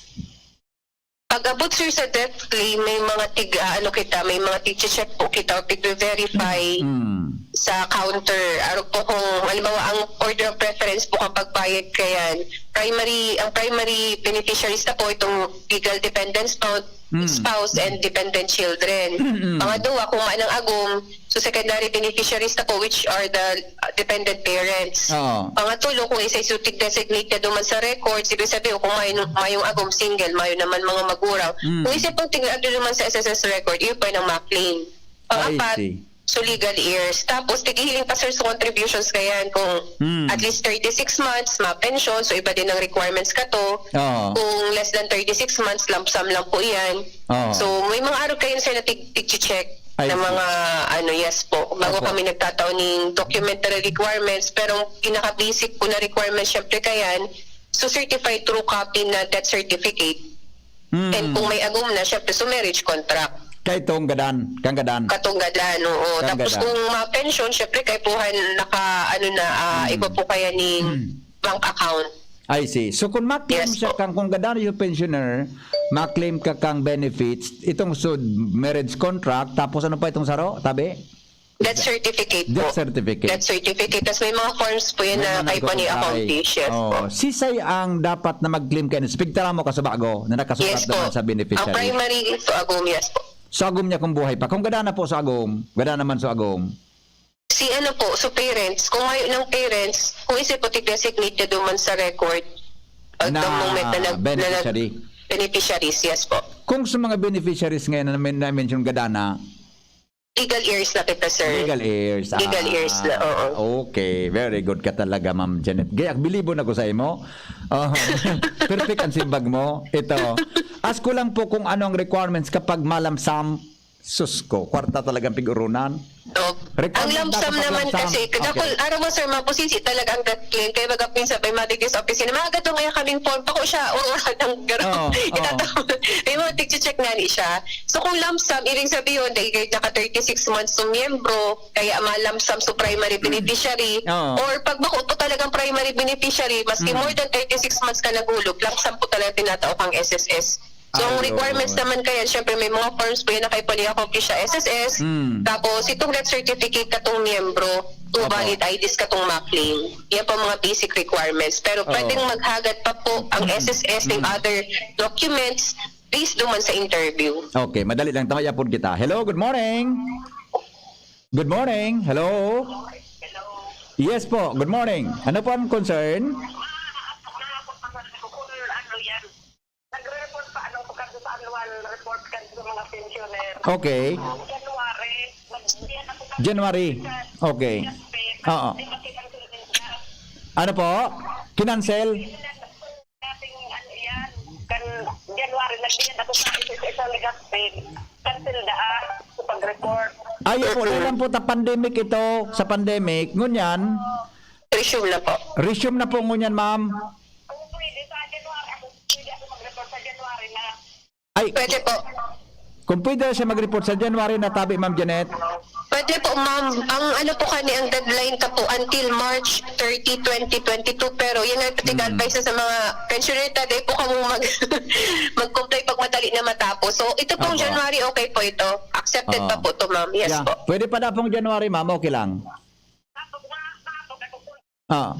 Pag abot, sir, sa death claim, may mga tig, ah, ano kita, may mga tig-check po kita or tig-verify Mm. sa counter. Aro po kung, halimbawa, ang order of preference po kapag bayad kayan, primary, ang primary beneficiaries na po itong legal dependents, spouse, Mm. spouse and dependent children. Mm. Pangaduwa, kung maanang agom, so secondary beneficiaries na po, which are the uh, dependent parents. Oo. Pangatulo, kung isa yung tig-designate na duman sa records, ibig sabihin, kung mayong, mayong agom, single, mayo naman mga magurang. Mm. Kung isa pong tig-add duman sa S S S record, iyo pa nang ma-claim. I Pangapat, see. so legal heirs. Tapos, tigihiling pa, sir, sa contributions kayan. Kung Mm. at least thirty-six months, ma-pension, so iba din ang requirements ka to. Oo. Kung less than thirty-six months, lump sum lang po iyan. Oo. So, may mga araw kayo, sir, na tig- tig-check I na see. Mga, ano, yes po. Bago Opo. Kami nagtatao ng documentary requirements, pero ang pinaka-basic po na requirements, syempre, kayan, so certified true copy na death certificate. Mm. And kung may agom na, syempre, so marriage contract. Kay tong gadan, kang gadan. Katunggadan, oo. Kang Tapos gadan. Kung ma-pension, syempre, kaipuhan naka, ano na, ah, Mm. iba po kaya ni Mm. bank account. I see. So, kung ma-claim Yes siya po. kang, kung gadan yung pensioner, ma-claim ka kang benefits, itong sud marriage contract, tapos ano pa itong saro, tabi? Death certificate Death po. certificate. Death certificate. Tas may mga forms po yan May na mga kay po ni nagko-comply. accomplish. Yes Oh, po. sisay ang dapat na mag-claim kayo? Speak tara mo, kasubago, na nakasulat Yes po. naman sa Ang beneficiary. primary, so agom, yes po. So, agom niya kung buhay pa. Kung gada na po sa agom, gada naman sa agom. Si ano po, so parents, kung mayo ng parents, kung isip po, tig-designate niya duman sa record. Pag Na ang moment na nag-, na nag-, beneficiary. beneficiaries, yes po. Kung sa mga beneficiaries ngayon na men-, na-mention gada na, Legal heirs na kita, sir. Legal heirs. Legal Ah, heirs na, oo. okay. Very good ka talaga, Ma'am Janet. Gaya, bilibon ako sa imo. Oh, perfect ang simbag mo. Ito. Ask ko lang po kung ano ang requirements kapag malamsam. Sus ko, kwarta talagang pig-urunan. So, Requirement ang lump dapat sum pag naman lump sum. kasi, kadakol, Okay. aram mo, sir, mabusisi talaga ang death claim. Kaya baga minsan, may madigdi sa opisina, "Maaga daw ngaya kaming form." Bako siya, ururan ang garo. Oo, oo. Itatawag. May mga tig-check nga ni siya. So, kung lump sum, ibig sabihin, dahil kahit naka thirty-six months yung miyembro, kaya ma-lump sum sa primary Mm. beneficiary, Oo. or pag bako po talagang primary beneficiary, maski Mm. more than thirty-six months ka naghulog, lump sum po talaga tinatao kang S S S. So, ang Ayun. requirements naman kaya, syempre, may mga forms po yan na kay pali-accomplish sa S S S. Mm. Tapos, itong death certificate katong miyembro, two Opo. valid I Ds katong ma-claim. Yan po ang mga basic requirements. Pero Oo. pwedeng maghagad pa po ang Mm. S S S ng Mm. other documents based duman sa interview. Okay, madali lang. Tama, yapon kita. Hello, good morning. Good morning. Hello. Yes po, good morning. Ano po ang concern? Nagre-report pa, ano, pagka sa annual report ka sa mga pensioner. Okay. January, nagbiyan ako sa January. Okay. Oo. Di ba, kinansel din siya? Ano po? Kinansel? Dating, ano yan, kan January, nagbiyan ako sa isa, sa Legazpi. Cancel daan sa pag-report. Ay, po, Mm. kailan po ta pandemic ito? Sa pandemic, ngunyan? Resume na po. Resume na po ngunyan, ma'am. Kung pwede sa January, ako, pwede ako mag-report sa January na. Ay, Pwede po. kung pwede siya mag-report sa January na tabi, Ma'am Janet. Pwede po, ma'am. Ang ano po kani, ang deadline ka po until March thirty, twenty twenty-two. Pero yun nga, pati Mm. advice sa mga pensioner ta, dahil po kamo mag-, mag-comply pag madali na matapos. So, ito pong Apo. January, okay po ito. Accepted Oo. pa po to, ma'am. Yes Yeah. po. Pwede pa na pong January, ma'am. Okay lang. Ah.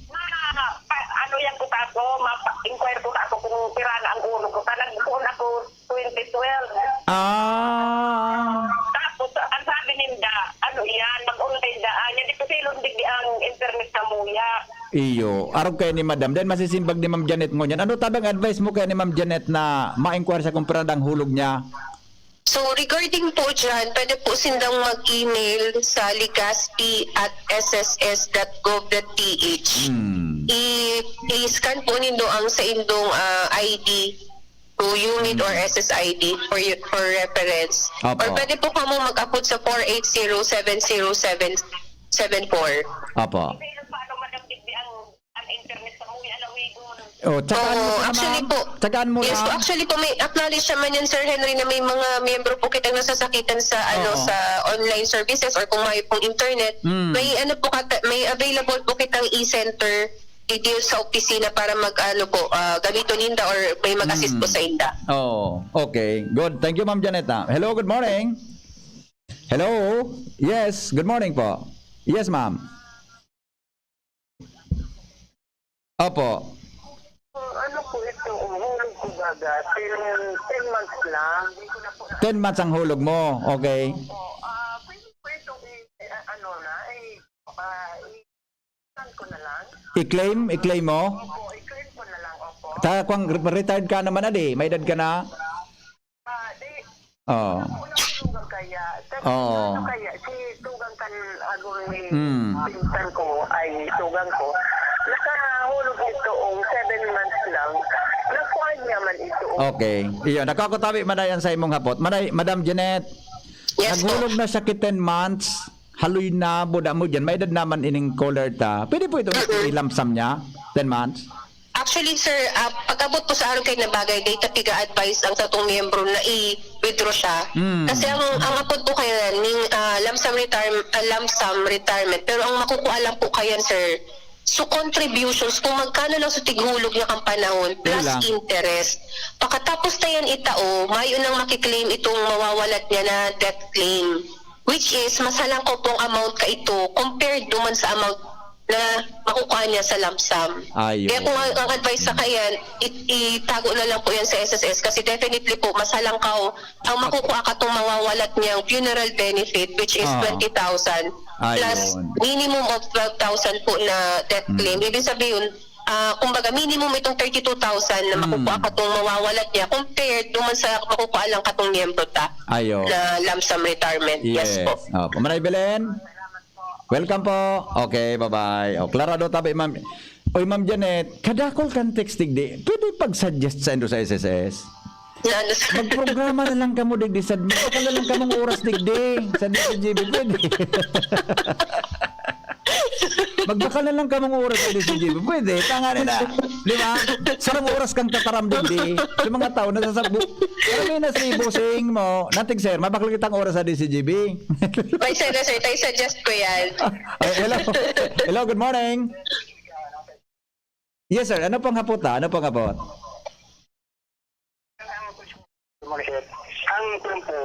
Ma-, pa-, ano yan ko kako, mapa-inquire ko kako kung pira na ang ulo ko. Ta nagpoon ako twenty twelve. Ah. Tapos, ang sabi ninda, ano yan, mag-online daan. Yan, ito silong digdi ang internet sa muya. Iyo, arog kayo ni Madam. Then masisimbag ni Ma'am Janet ngunyan. Ano tabang advice mo kaya ni Ma'am Janet na ma-inquire sa kung pira na ang hulog niya? So, regarding po dyan, pwede po sindang mag-email sa Legazpi at S S S dot gov dot P H. Hmm. I-, i-scan po nindo ang sa indong, ah, I D, to unit or Hmm. S S I D for y-, for reference. Opo. Or pwede po kamo mag-abot sa four eight zero seven zero seven seven four. Opo. Ang internet sa uwi, ala, uwi, doon. Oh, tsagaan mo Oo, po, actually ma'am. po. Tsagaan mo Yes lang. po, actually po, may acknowledge naman yan, Sir Henry, na may mga miyembro po kitang nasasakitan sa, ano, Oo. sa online services or kung may pong internet. Mm. May, ano po, kata-, may available po kitang e-center dito sa opisina para mag, ano po, ah, gamiton ninda or may mag-assist po Mm. sa inda. Oo, okay. Good. Thank you, Ma'am Janeta. Hello, good morning. Hello? Yes, good morning po. Yes, ma'am. Opo. Ano po ito? Ang hulog ko baga, ten, ten months lang. Ten months ang hulog mo. Okay. Opo. Ah, pwede po itong i-, ah, ano na, i-, ah, i-, saan ko na lang? I-claim? I-claim mo? Opo, i-claim ko na lang, opo. Ta, kung re-, retired ka naman, adi, may edad ka na? Ah, di, Oo. Una ko tugang kaya. Tapos Oo. ano kaya, si tugang kan agong ni Hmm. pinsan ko, ay tugang ko, nakahulog ito, oh, seven months lang. Nakuha niya man ito, oh. Okay. Iyo, nakakutabi man na yan sa imong hapot. Manay, Madam Jeanette, Yes po. naghulog na siya ki ten months. Haloy na, buda mo dyan. May edad naman ining caller ta. Pwede po ito Mm-mm. i-lump sum niya? Ten months? Actually, sir, ah, pag-abot po sa aron kayo na bagay, data piga-advise ang satong miyembro na i-withdraw siya. Mm. Kasi ang, ang apod po kayo yan, ning, ah, lump sum retirem-, ah, lump sum retirement. Pero ang makukuha lang po kayo yan, sir, So, contributions, kung magkano lang sa tighulog niya kan panahon, plus Yun lang. interest. Pakatapos ta yan itao, mayo nang makiklaim itong mawawalat niya na death claim. Which is, mas halangkaw pong amount ka ito compared duman sa amount na makukuha niya sa lump sum. Ayun. Kaya kung ang, ang advice sa kanya, it, itago na lang po yan sa S S S kasi definitely po, mas halangkaw ang makukuha ka itong mawawalat niyang funeral benefit, which is Oo. twenty thousand. Plus, Ayun. minimum of twelve thousand po na death Mm. claim. Ibig sabihin, ah, kumbaga, minimum itong thirty-two thousand na Mm. makukuha ka itong mawawalat niya compared duman sa makukuha lang katong miyembro ta Ayun. na lump sum retirement. Yes Yes. po. Opo. Maray Belen? Welcome po. Okay, bye-bye. O, klarado tabi, ma'am. Oy, Ma'am Janet, kadakol kan text digdi. Pwede pag-suggest sa indo sa S S S? Na ano, sir? Magprograma na lang kamo digdi sa, magbakal na lang kamong oras digdi sa D C G B. Pwede. Magbakal na lang kamong oras sa D C G B. Pwede. Tanga na. Di ba? Sarong oras kang tataram digdi. Sa mga tao, nasasabo. Pero may na si Bossing mo, natig sir, mabakal kitang oras sa D C G B. May sir, sir, tayo suggest ko yan. Ay, hello. Hello, good morning. Yes, sir. Ano pang hapot, ah? Ano pang hapot? Ang kulang po,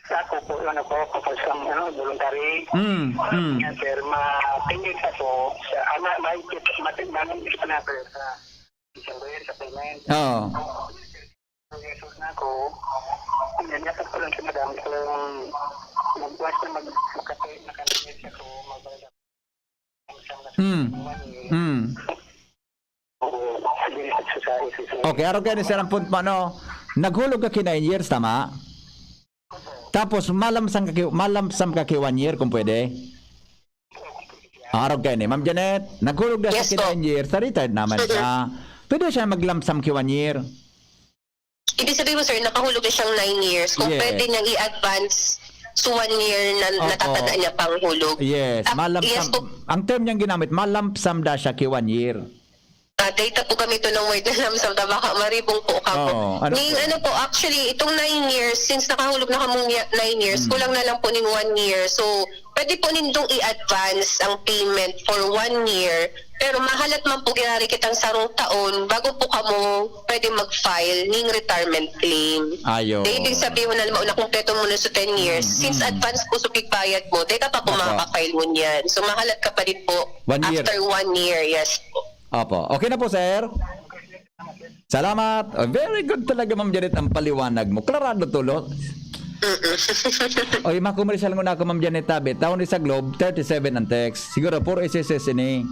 sa ako po, ano po, kapag sa, ano, voluntary. Mm, mm. Yan, sir, ma-, tingin sa po, sa, ama, may, matin-, matin-, sa, sa, sa payment. Oo. Ang Jesus na ako, yan, yan po lang si madam, kung magbuwas na mag-, makapay, nakalimit ako, magbayad ako. Mm. Mm. Okay, arog kaini, sir, ang punto mo, ano? Naghulog ka ki nine years, tama? Tapos, malamsam ka ki, malamsam ka ki one year, kung pwede. Ah, arog kaini. Ma'am Janet, naghulog na siya Yes ki po. nine years, sa retired naman Mm-mm. siya. Pwede siya maglamsam ki one year. Ibig sabihin mo, sir, nakahulog na siyang nine years. Kung Yes. pwede niyang i-advance sa one year na Opo. natatanda niya pang hulog. Yes, Ah, malamsam. yes po. Ang term niyang ginamit, malamsam da siya ki one year. Ah, data po kami to ng word na lump sum, ta baka maribong po kamo. Oo, ano Ning po? ano po, actually, itong nine years, since nakahulog na kamong ya-, nine years, Mm. kulang na lang po ning one year. So, pwede po nindong i-advance ang payment for one year, pero mahalat man po ginari kitang sarong taon bago po kamo pwede mag-file ning retirement claim. Ayo. Kaya ibig sabihin na, halimbawa, nakumpleto mo na sa ten years, Mm, since mm. advance po sa pigbayad mo, data pa po Opo. makaka-file mo niyan. So, mahalat ka pa rin po One year. after one year, yes po. Opo. Okay na po, sir. Salamat. Oh, very good talaga, Ma'am Janet, ang paliwanag mo. Klarado tulo. Mm-mm. Oy, makomersyal nguna ako, Ma'am Janet, tabi. Taon ni sa Globe, thirty-seven ang text. Siguro, puro S S S ini.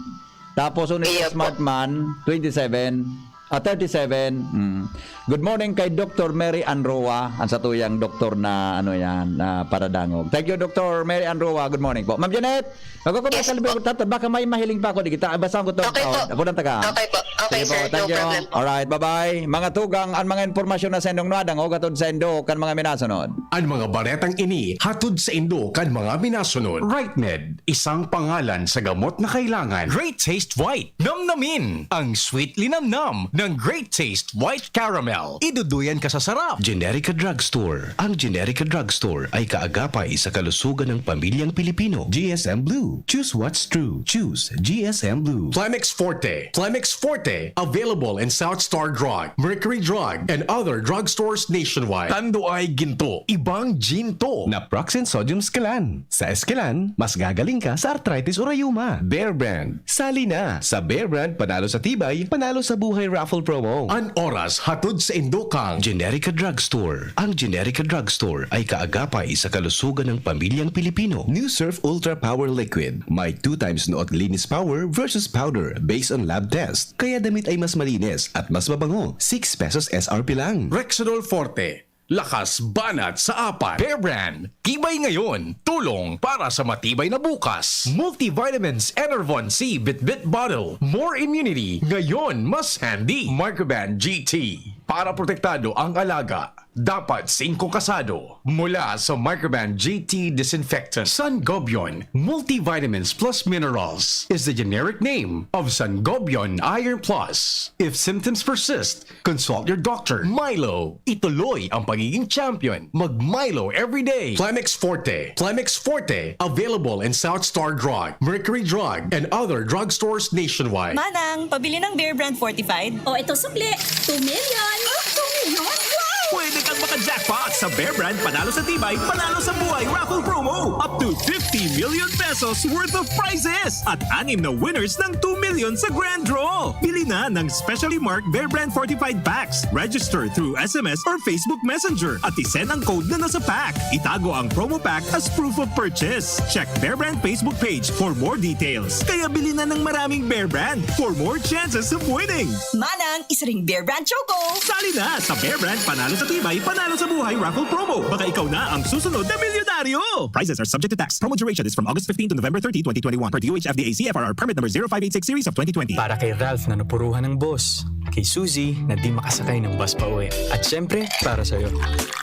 Tapos, un Iyo po. Smartman, twenty-seven. Ah, thirty-seven. Mm. Good morning kay Doctor Mary Anroa, ang satuyang doktor na, ano yan, na paradangog. Thank you, Doctor Mary Anroa. Good morning po. Ma'am Janet, Magkukumpleto Yes, po. Tatod, baka may mahiling pa ako, di kita, basta ang gutong Okay taon. po. Apo ng taga. Okay po. Okay, Sige po, sir. No thank you. problem. Alright, bye-bye. Mga tugang, ang mga impormasyon na sa indong nadangog hatod sa indo kan mga minasunod. Ang mga baretang ini hatod sa indo kan mga minasunod. Rightmed, isang pangalan sa gamot na kailangan. Great Taste White. Namnamin ang sweet linamnam ng Great Taste White Caramel. Iduduyan ka sa sarap. Generica Drugstore. Ang Generica Drugstore ay kaagapay sa kalusugan ng pamilyang Pilipino. G S M Blue. Choose what's true. Choose G S M Blue. Plemex Forte. Plemex Forte. Available in South Star Drug, Mercury Drug, and other drugstores nationwide. Tanduay Ginto. Ibang Ginto. Naproxen Sodium Scalan. Sa Escalan, mas gagaling ka sa arthritis o rayuma. Bear Brand. Sali na sa Bear Brand Panalo sa Tibay, Panalo sa Buhay Raffle Promo. An oras hatod sa indo kan Generica Drugstore. Ang Generica Drugstore ay kaagapay sa kalusugan ng pamilyang Pilipino. New Surf Ultra Power Liquid. May two times Noot Linis Power versus Powder based on lab test. Kaya damit ay mas malinis at mas mabango. Six pesos S R P lang. Rexidol Forte. Lakas banat sa apat. Bear Brand, tibay ngayon, tulong para sa matibay na bukas. Multivitamins Enervon C Bitbit Bottle, more immunity, ngayon mas handy. Microban G T, para protektado ang alaga. Dapat singko kasado. Mula sa Microban G T Disinfectant. Sangobion Multivitamins Plus Minerals is the generic name of Sangobion Iron Plus. If symptoms persist, consult your doctor. Milo, ituloy ang pagiging champion. Mag Milo everyday. Plemex Forte. Plemex Forte, available in South Star Drug, Mercury Drug, and other drugstores nationwide. Manang, pabili ng Bear Brand Fortified. O, ito sukli. Two million. Oh, two million? Wow! Pwede kang maka-jackpot sa Bear Brand Panalo sa Tibay, Panalo sa Buhay Raffle Promo. Up to fifty million pesos worth of prizes at anim na winners ng two million sa Grand Draw. Bili na ng specially marked Bear Brand Fortified Packs. Register through S M S or Facebook Messenger at isend ang code na nasa pack. Itago ang promo pack as proof of purchase. Check Bear Brand Facebook page for more details. Kaya bili na ng maraming Bear Brand for more chances of winning. Manang, isa ring Bear Brand Choco. Sali na sa Bear Brand Panalo sa Tibay, Panalo sa Buhay Raffle Promo. Baka ikaw na ang susunod na milyonaryo! Prizes are subject to tax. Promo duration is from August fifteen to November thirty, twenty twenty-one. Per D O H F D A C F R R Permit Number zero five eight six Series of twenty twenty. Para kay Ralph na napuruhan ng boss, kay Suzy na di makasakay ng bus pa uwi, at syempre, para sa'yo.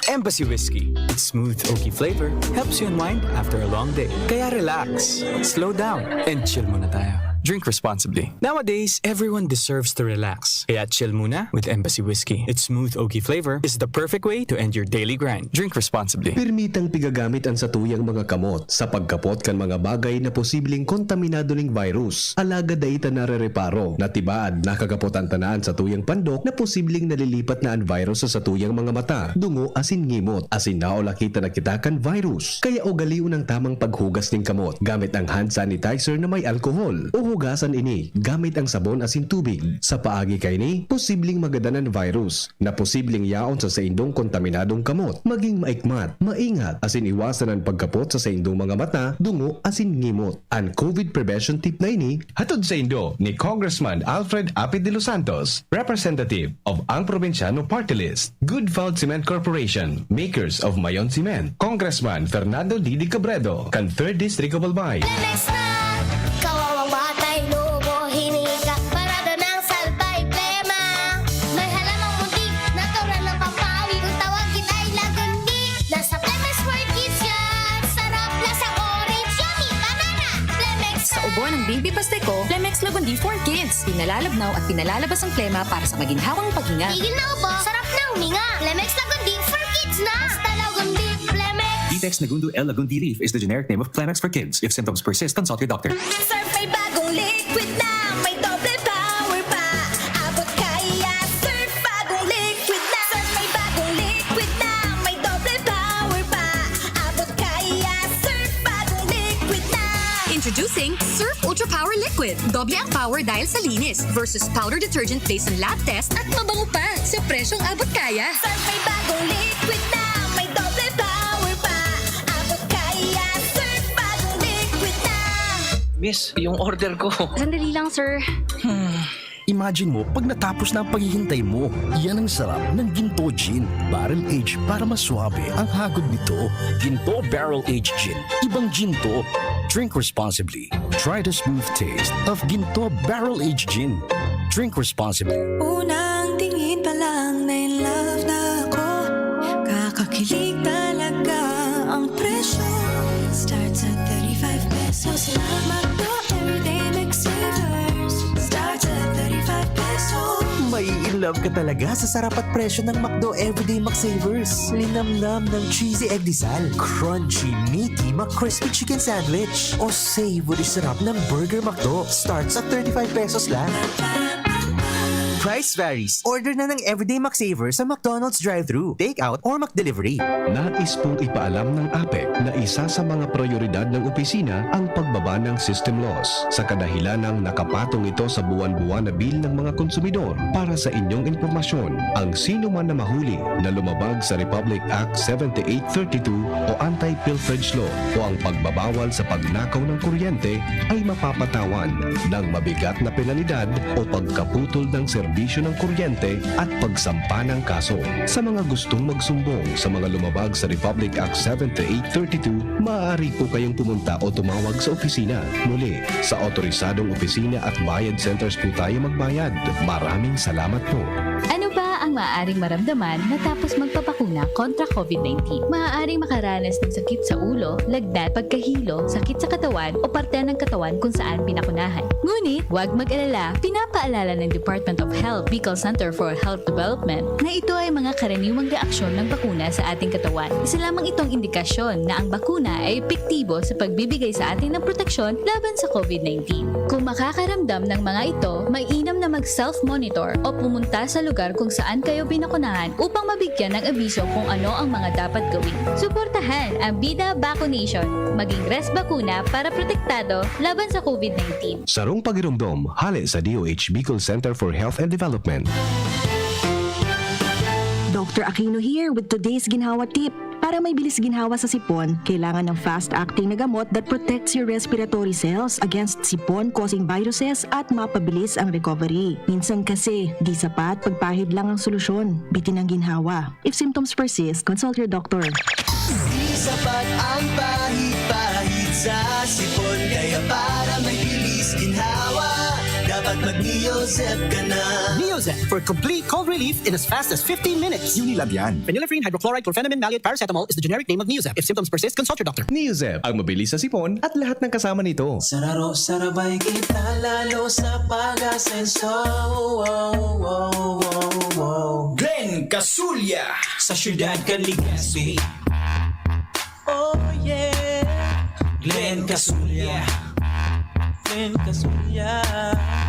Embassy Whiskey. Its smooth, oaky flavor helps you unwind after a long day. Kaya relax, slow down, and chill muna tayo. Drink responsibly. Nowadays, everyone deserves to relax. Kaya chill muna with Embassy Whiskey. Its smooth, oaky flavor is the perfect way to end your daily grind. Drink responsibly. Pirmitang pigagamit an satuyang mga kamot sa pagkapot kan mga bagay na posibleng kontaminado ning virus. Alagad dai ta narereparo na tibaad nakakapotan ta na an satuyang pandok na posibleng nalilipat na an virus sa satuyang mga mata, dungo asin ngimot, asin naulakita na kita kan virus. Kaya ugalion an tamang paghugas nin kamot gamit ang hand sanitizer na may alcohol, o hugasan ini gamit ang sabon asin tubig. Sa paagi kaini, posibleng magadan an virus na posibleng yaon sa saindong kontaminadong kamot. Maging maikmat, maingat, asin iwasan an pagkapot sa saindong mga mata, dungo, asin ngimot. An COVID prevention tip na ini, hatod saindo ni Congressman Alfred Apid de los Santos, representative of Ang Probinsyano Party List, Good Found Cement Corporation, makers of Mayon Cement, Congressman Fernando Didi Cabredo, kan Third District of Albay. Lemex na! Kawawang batay, lobo, hinika, parada ng salbay, plema. May halamang muntik, natural na pampawi. Kung tawagin ay lagundi, nasa Lemex World Kids yan. Sarap, lasang orange, yummy, banana. Lemex Sa ubo ng baby pastiko, Lemex Lagundi for Kids. Pinalalabnaw at pinalalabas ang plema para sa maginhawang paghinga. Tigil na ubo, sarap na huminga. Lemex Lagundi for Kids na. Basta Lagundi, Lemex. Vitex Nagundo L Lagundi Leaf is the generic name of Plemex for Kids. If symptoms persist, consult your doctor. Surf may bagong liquid na, may doble power pa. Abot kaya, Surf bagong liquid na. Surf may bagong liquid na, may doble power pa. Abot kaya, Surf bagong liquid na. Introducing Surf Ultra Power Liquid. Doble ang power dahil sa linis versus powder detergent based on lab test at mabango pa sa presyong abot kaya. Surf may bagong liquid na, may doble power pa. Abot kaya, Surf bagong liquid na. Miss, yung order ko. Sandali lang, sir. Imagine mo, pag natapos na ang paghihintay mo, yan ang sarap ng Ginto Gin. Barrel aged para mas suabe ang hagod nito. Ginto Barrel Aged Gin. Ibang Ginto. Drink responsibly. Try the smooth taste of Ginto Barrel Aged Gin. Drink responsibly. Unang tingin pa lang na in love na ako. Kakakilig talaga ang presyo. Starts at thirty-five pesos lang. McDo Everyday McSavers. Starts at thirty-five pesos. Mai-in love ka talaga sa sarap at presyo ng McDo Everyday McSavers. Linamnam ng cheesy egg disal, crunchy, meaty McCrispy Chicken Sandwich, o savory sarap ng Burger McDo. Starts at thirty-five pesos lang. Price varies. Order na ng Everyday McSaver sa McDonald's drive-thru, take-out, or McDelivery. Nais pong ipaalam ng APEC na isa sa mga prioridad ng opisina ang pagbaba ng system loss. Sa kadahilanang nakapatong ito sa buwan-buwan na bill ng mga konsumidor. Para sa inyong impormasyon, ang sino man na mahuli na lumabag sa Republic Act seventy-eight thirty-two o Anti-Pilferage Law o ang pagbabawal sa pagnakaw ng kuryente ay mapapatawan ng mabigat na penalidad o pagkaputol ng serbisyo ng kuryente at pagsampa ng kaso. Sa mga gustong magsumbong sa mga lumabag sa Republic Act seventy-eight thirty-two, maaari po kayong pumunta o tumawag sa opisina. Muli, sa otorisadong opisina at bayad centers po tayo magbayad. Maraming salamat po. Ano ba ang maaaring maramdaman matapos magpabakuna kontra COVID nineteen. Maaaring makaranas ng sakit sa ulo, lagnat, pagkahilo, sakit sa katawan o parte ng katawan kung saan pinakunahan. Ngunit, huwag mag-alala, pinapaalala ng Department of Health, Bicol Center for Health Development, na ito ay mga karaniwang reaksyon ng bakuna sa ating katawan. Isa lamang itong indikasyon na ang bakuna ay epektibo sa pagbibigay sa atin ng proteksyon laban sa COVID nineteen. Kung makakaramdam ng mga ito, mainam na mag-self-monitor o pumunta sa lugar kung saan kayo binakunahan upang mabigyan ng abiso kung ano ang mga dapat gawin. Suportahan ang Bida Vaccination. Maging Res Bakuna para protektado laban sa COVID nineteen. Sarong pagiromdom, hale sa D O H Bicol Center for Health and Development. Doctor Aquino here with today's ginhawa tip. Para may bilis ginhawa sa sipon, kailangan ng fast-acting na gamot that protects your respiratory cells against sipon-causing viruses at mapabilis ang recovery. Minsan kasi, di sapat pagpahid lang ang solusyon. Bitin ang ginhawa. If symptoms persist, consult your doctor. Di sapat ang pahid-pahid sa sipon. Kaya para may bilis ginhawa, dapat mag-Neozep ka na. Neozep for complete cold relief in as fast as fifteen minutes. Unilab yan. Phenylephrine hydrochloride chlorphenamine maleate paracetamol is the generic name of Neozep. If symptoms persist, consult your doctor. Neozep, ang mabilis sa sipon at lahat ng kasama nito. Sararo, sarabay kita lalo sa pag-asenso. Wow, wow, wow, wow. Glenn Casulya sa siyudad kan Legazpi. Oh yeah. Glenn Casulya. Glenn Casulya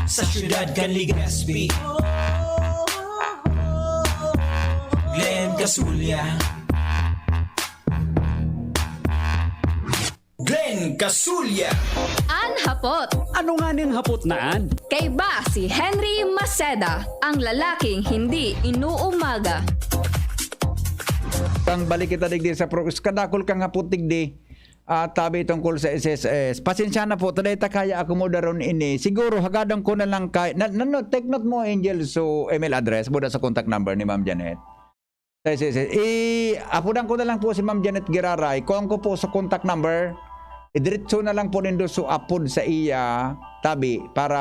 sa siyudad kan Legazpi. Glenn Casulya. Glenn Casulya. An hapot. Ano nga ning hapot na an? Kaiba si Henry Maceda, ang lalaking hindi inuumaga. Pang balik kita digdi sa pro, kadakol kang hapot digdi. Ah, tabi tungkol sa S S S. Pasensya na po, taday ta kaya akomodaron ini. Siguro, hagadon ko na lang kay, na, na, no, take note mo, Angel, so email address, buda sa contact number ni Ma'am Janet. Sa S S S. I, apudan ko na lang po si Ma'am Janet Giraray. Kuhaan ko po sa contact number. Idiretso na lang po nindo so apod sa iya, tabi, para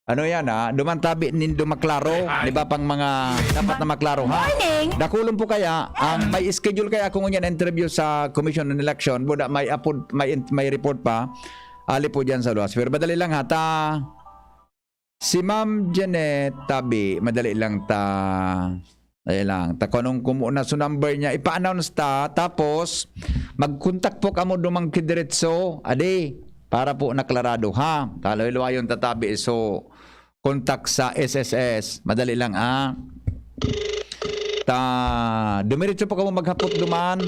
ano yan ha, duman tabi nindo maklaro, di ba, pang mga dapat na maklaro ha? Morning! Dakulon po kaya, ang may schedule kaya kung yan interview sa Commission on Election, buda may apod, may, in- may report pa, ali po dyan sa luwas. Pero madali lang ha, ta, si Ma'am Janet Tabi, madali lang ta, madali lang, ta kung anong kumo na so number niya, ipa-announce ta, tapos mag-contact po kamo dumang kidiretso, adi, para po naklarado ha. Kaloy-luwayon ta tabi, so, contact sa S S S. Madali lang, ah. Ta, dumiretso po kamo maghapot duman.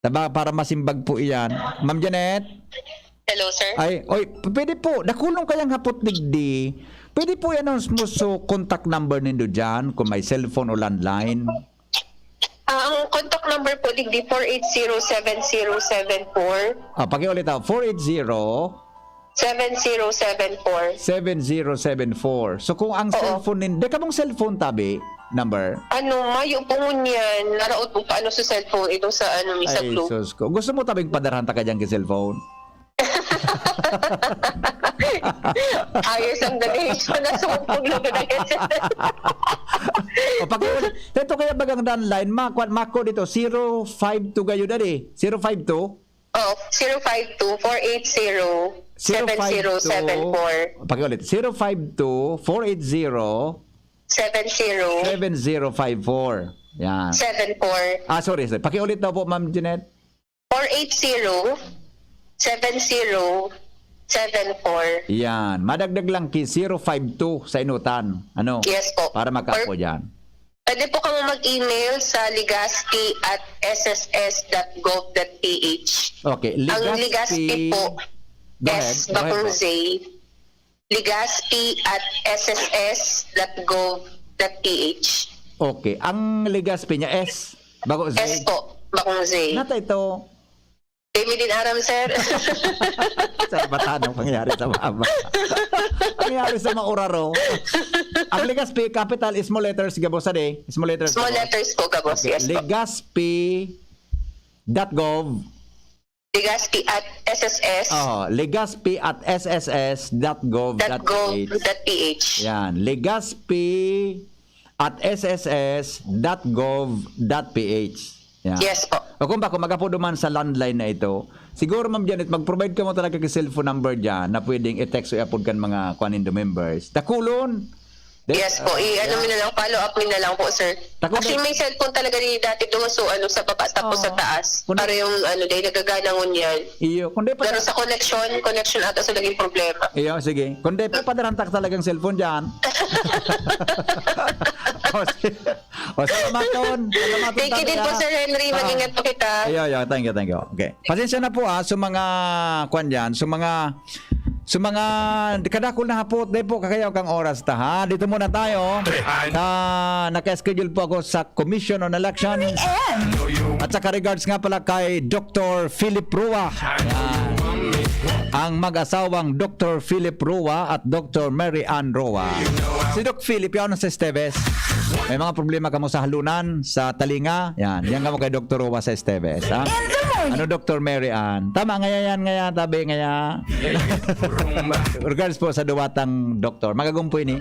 Taba, para masimbag po iyan. Ma'am Janet? Hello, sir. Ay, oy, p- pwede po, dakulon kayang hapot digdi. Pwede po i-announce mo so contact number nindo dyan, kung may cellphone o landline. Ah, ang contact number po digdi four eight zero seven zero seven four. Ah, pakiulit ah, four eight zero, Seven zero seven four. seven zero seven four. So kung ang Oo. Cellphone nin, di ka mong cellphone tabi number? Ano, mayo po ngunyan. Naraot po paano sa cellphone ito sa ano, mi sa Ay, Globe. Sus ko. Gusto mo tabing padarhan ta ka dyan kay cellphone? Ayos ang donation. Nasa hugpog na donation. O pag ito kaya bagang landline, ma, kwan, mako dito, zero five two gayo dali. Zero five two? Oh, zero five two four eight zero seven zero seven four. Pakiulit, zero five two four eight zero Seven zero seven zero five four. Yan. seven four. Ah, sorry, sorry. Pakiulit daw po, Ma'am Jeanette. Four eight zero seven zero seven four. Yan. Madagdag lang ki zero five two sa inutan. Ano? Yes po. Para makapo Or- dyan. Pwede po kamo mag-email sa legazpi at S S S dot gov dot P H. Okay. Ang Legazpi po, Go ahead. S, Go ahead bakong po. Z, legazpi at S S S dot gov dot P H. Okay. Ang Legazpi niya, S. Bago Z. S po, bakong Z. Nata ito. Di mi din aram, sir. Sa bata, anong pangyayari sa mama? Pangyayari sa mauraro. Ang Legazpi, capital, small letters, gabos, ade? Small letters. Small gabos. Letters po, gabos. Okay. Yes po. Legazpi dot gov. Legazpi at S S S. Oh, Legazpi at S S S dot gov Dot gov dot P H. dot P H. Yan. Legazpi at S S S dot gov dot P H. Yan. Yes po. O kung ba, kung mag-apodo man sa landline na ito, siguro, Ma'am Janet, mag-provide ka mo talaga ng cellphone number dyan na pwedeng i-text o i-upload kan mga kuan nindo members. Dakulon! Yes po. I-ano mi na lang, follow up mi na lang po, sir. Tako Actually, na- may cellphone talaga ni dati doon. So, ano, sa baba, tapos sa Oo. taas. Kung- Para yung, ano, dahil nagagana ngunyan. Iyo, kung di pa... Pero sa connection, connection ata sa naging problema. Iyo, sige. Kung di pa, padaran ta talagang cellphone dyan. O, sige. O, salamaton. Salamaton Thank you tabi, din po, ha? Sir Henry. Ah. Mag-ingat po kita. Iyo, iyo. Thank you, thank you. Okay. Pasensya na po, ah, sa mga, kwan dyan, sa mga, sa mga kadakol na hapot, di po kakayaw kang oras ta, ha? Dito muna tayo. Ah, naka-schedule po ako sa Commission on Election. At saka regards nga pala kay Doctor Philip Roa. Yan. Ang mag-asawang Doctor Philip Roa at Doctor Mary Ann Roa. Si Doc Philip, yan sa Esteves. May mga problema kamo sa halunan, sa talinga. Yan. Yan kamo kay Doctor Roa sa Esteves, ha? Ano, Doctor Mary Ann? Tama, ngaya yan, ngaya, tabi, ngaya. Regards po sa duwatang doktor. Magagumpoy ni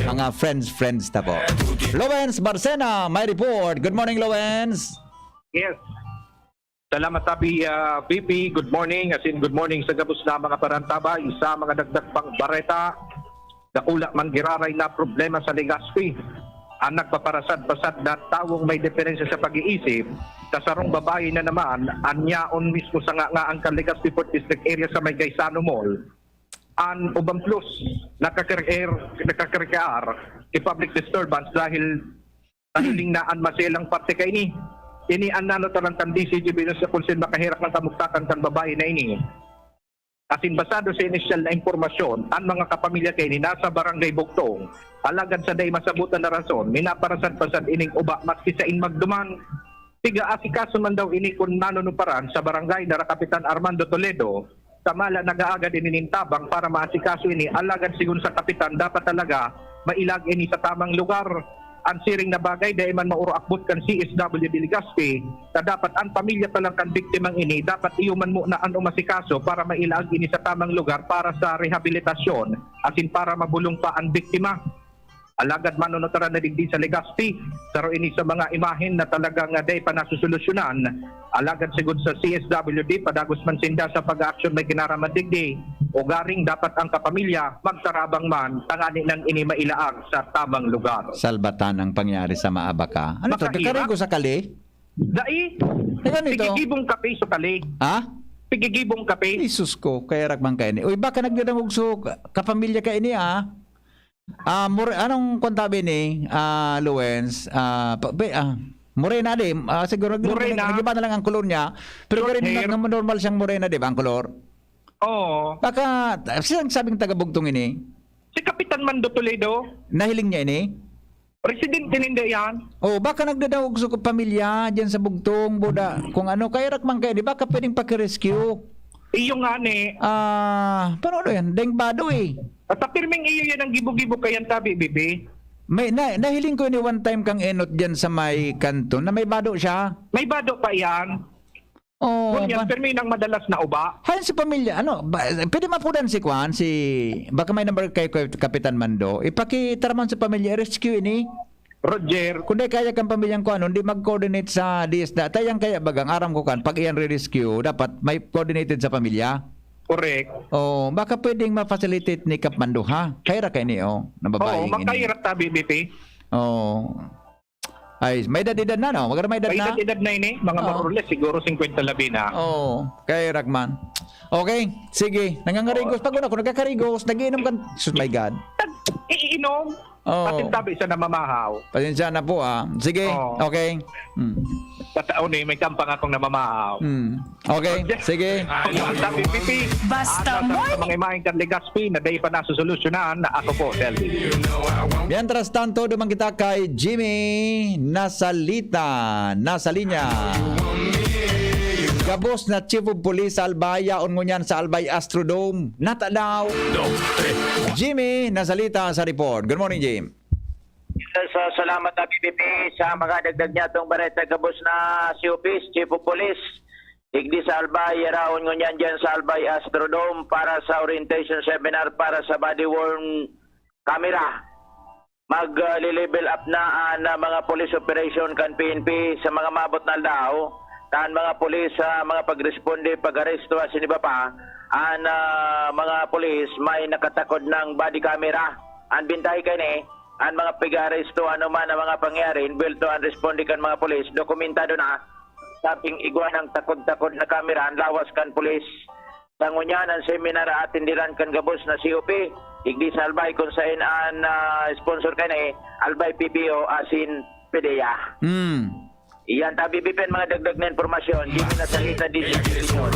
mga friends, friends ta po. Lawrence Barcena, may report. Good morning, Lawrence. Yes. Salamat, Tabi, ah, V P. Good morning. As in, good morning sa gabos na mga parantabay. Sa mga dagdag pang bareta, dakula man giraray na problema sa Legazpi. Ang nagpaparasad-pasad na tawong may diferensya sa pag-iisip, sa sarong babae na naman, an yaon mismo sa nga, nga ang Legazpi Fourth District area sa may Gaisano Mall. An uban plus, nakakreer, nakakrear, i-public disturbance dahil nahiling na an maselang parte kaini. Ini an nanotaran kan D C G Binos sa Konsil makaherak ng kamugtakan kan babae na ini. Asin basado sa inisyal na impormasyon, an mga kapamilya kaini nasa Barangay Bugtong. Alagad sa dai masabutan na rason, minaparasad-pasad ining uba maski sain magduman. Piga-asikaso man daw ini kun manunuparan sa barangay na Kapitan Armando Toledo, samala nag-aagad ini nin tabang para maasikaso ini, alagad sigon sa kapitan, dapat talaga mailag ini sa tamang lugar. An siring na bagay, dai man mauro akbot kan C S W D Legazpi, na dapat an pamilya pa lang kan biktimang ini, dapat iyo man muna an umasikaso para mailag ini sa tamang lugar para sa rehabilitasyon, asin para mabolong pa an biktima. Alagad manunutoran na digdi sa Legazpi, saro ini sa mga imahen na talagang, ah, dai pa nasusolusyonan. Alagad sigon sa C S W D, padagos man sinda sa pag-aaksyon may kinaraman digdi, ugaring dapat ang kapamilya magtarabang man tangani nang ini mailaag sa tamang lugar. Salbatan ang pangyari sa Maabaka. Ano to? Makahirap. Kakarigo sa kali? Dai, Ay, ano ito? Pigigibong kape sa kali. Ha? Pigigibong kape. Jesus ko, kaya rakman kayo ni. Uy, baka nagdadangog so kapamilya kayo ni, ah? Ah, more, anong kwan tabi ni, ah, Luwens? Ah, pa, pa, ah, morena di. Ah, siguro nag- Morena. Nag-iba na lang ang kulor niya. Pero Short pero hair. Nag, normal siyang morena, di ba, ang kulor? Oo. Baka, siyang sabing taga-Bugtong ini. Si Kapitan Mando Toledo, Nahiling niya ini? residente ninda yan. Oh, baka nagdadangog sa pamilya diyan sa Bugtong, boda, kung ano, kaya rakman kayo, di ba? Baka pwedeng pakirescue. Iyo nga ni. Ah, paano yan? Deng bado eh. At pirming iyo yan ang gibo-gibo kayan tabi, bibi. May, na, nahiling ko ni one time kang enot diyan sa may kanto na may bado siya. May bado pa yan. Oh, Ngunyan, pa- pirmi nang madalas na uba. Hayon si pamilya, ano, ba, pwede mapudan si Kwan, si, baka may number kay, kay Kapitan Mando, ipakitaraman sa pamilya, rescue ini. Roger, Kung di kaya kang pamilyang Kwan, hindi mag-coordinate sa D S W D. Tayang kaya bagang, aram ko kan, pag iyan re-rescue, dapat may coordinated sa pamilya. correct. Oh, baka pwedeng ma-facilitate ni Kap Mando, ha? Kaya ra kayo ni, oh, Oo, nababae ini. makahirap tabi, bibi. Oh. Ay, may edad-edad na, no? Maganda may edad May na. edad-edad na ini, mga Oo. more or less, siguro fifty labi na. Oh, kay Ragman. Okay, sige. Nangangarigos. Pag ako nagkakarigos, nagiinom ka. Sus, my God. Iinom. Oh. Pasintabi sa namamahaw. Pasensya na po, ah. Sige, Oo. okay. Hmm. Pataon eh, may kampang akong namamahaw. Hmm. Okay, sige. Ang sabi, Pipi, Basta ang morning. mga imahin kan Legazpi na dahil pa nasusolusyonan, ako po, Selby. Mientras tanto, duman kita kay Jimmy Nasalita. Nasa linya. Gabos na Chief of Police sa Albay, yaon ngunyan sa Albay Astrodome. Nata daw. Jimmy Nasalita sa report. Good morning, Jim. Sa salamat na P P P sa mga dagdag niya itong bareta gabos na C O Ps, Chief of Police. Digdi sa Albay, yaraon ngunyan dyan sa Albay Astrodome para sa orientation seminar para sa body-worn camera. mag-level up na an, ah, mga police operation kan P N P sa mga maabot na aldaw. Kan mga pulis sa mga pagresponde, pag-aresto asin iba pa, an, ah, mga pulis may nakatakod na body camera. An bentahe kaini, an mga pag-aaresto, anoman an mga pangyayari, envuelto an responde kan mga pulis, dokumentado na. Sabing igwa nang takod-takod na kamera an lawas kan pulis. Sa ngunyan, an seminar atindiran kan gabos na C O P, digdi sa Albay, kun saen an, ah, sponsor kaini, Albay P P O asin PDEA. Hmm. Iyan, tabi, Bipen, mga dagdag na impormasyon. Jimmy Nasalita, D J Station.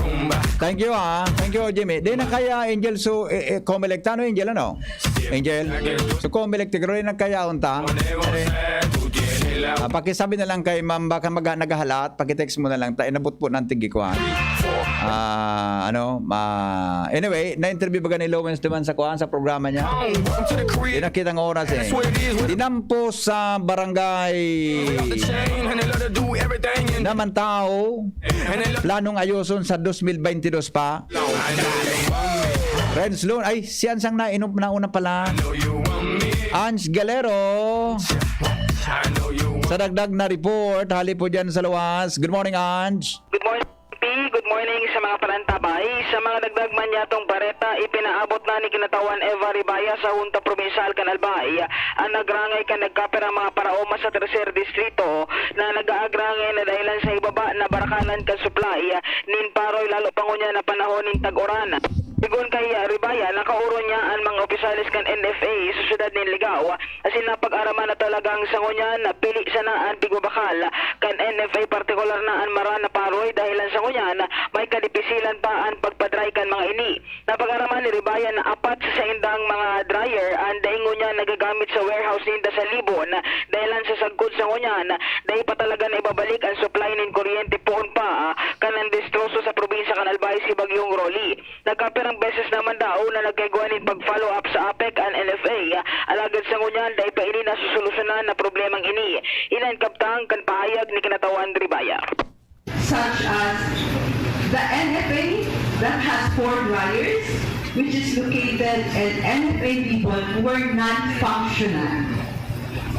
Thank you, ah. Thank you, Jimmy. Di na kaya, Angel, so, eh, eh, Comelec, tano, Angel, ano? Angel? So, Comelec, tigro rin ang kaya unta. Eh, ah, pakisabi na lang kay Ma'am, baka mag-, naghahalat, pakitext mo na lang, ta, inabot po ng tigi ko, ah. Ah, ano, ma-, anyway, na-interview ba ni Lowens naman sa kuan, sa programa niya? Di nakita ang oras, eh. Tinampo sa barangay naman tao, planong ayoson sa dos mil baynte dos pa. Renz Lun, ay, si Ansang na, inom, nauna pala. Ange Galero. Sa dagdag na report, hali po dyan sa luwas. Good morning, Ange. Good morning, P. Good morning sa mga palantabay. Sa mga dagdag man yatong bareta, ipinaabot na ni Kinatawan Eva Ribaya sa Hunta Probinsiyal kan Albay an nagrangay kan nagkapirang mga paraoma sa Tercer Distrito na nag-aagrangay na dahilan sa ibaba na barakalan kan supply nin paroy, lalo pa ngunyan na panahon nin tag-uran. Sigon kay Ribaya, nakaoro niya an mga opisyales kan N F A sa syudad nin Ligao asin napag-araman na talagang sa ngunyan na pili sana an pigbabakal kan N F A, partikular na an maran na paroy, dahilan sa ngunyan may kadipisilan pa an pagpa-dry kan mga ini. Napag-araman ni Ribaya na apat sa saindang mga dryer an dai ngunyan nagagamit sa warehouse ninda sa Libon, dahilan sa sagkod sa ngunyan, dai pa talaga na ibabalik an supply nin kuryente poon pa, ah, kan nandestroso sa probinsya kan Albay si Bagyong Rolly. Nagkapirang beses naman daw na nagkaigwa nin pag-follow up sa APEC an N F A, alagad sa ngunyan dai pa ini nasosolusyonan na problemang ini. Iyan an kabtang kan pahayag ni Kinatawan Ribaya. Such as the N F A that has four dryers, which is located in N F A Libon, were non-functional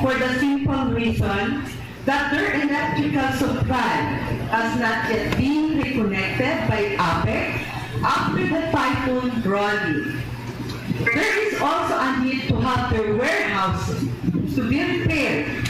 for the simple reason that their electrical supply has not yet been reconnected by APEC after the Typhoon Rolly. There is also a need to have their warehouses to be repaired.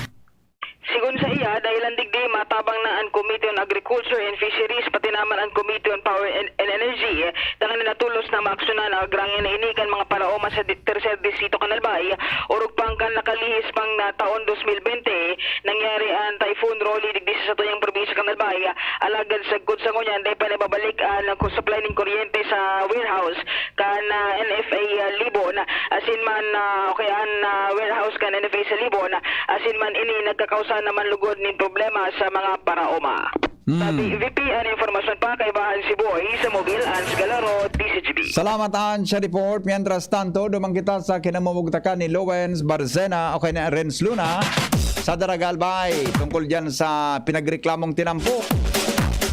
Sigon sa iya, dahilan digdi, matabang na an Committee on Agriculture and Fisheries, pati naman an Committee on Power and, and Energy, tanganing natolos na maaksyonan an agrangay na ini kan mga paraoma sa di-, Tercer Distrito kan Albay, orog pang kan nakalihis pang na taon dos mil bente, nangyari an Typhoon Rolly digdi sa satuyang probinsya kan Albay, alagad sagkod sa ngunyan, dai pa naibabalik an ku-, supply nin kuryente sa warehouse kan, ah, N F A, ah, Libon, asin man, ah, okay, an, ah, warehouse kan N F A sa Libon, asin man ini nagkakausa naman lugod nin problema sa mga paraoma. Hmm. Sabi, V P, an impormasyon pa, kaibahan si Boy sa Mobil, Ans Galaro, D Z G B. Salamat, Ans, sa report. Mientras tanto, duman kita sa kinamumugtakan ni Lowens Barcena, okay na, Renz Luna, sa Daraga Albay, tungkol dyan sa pinagreklamong tinampo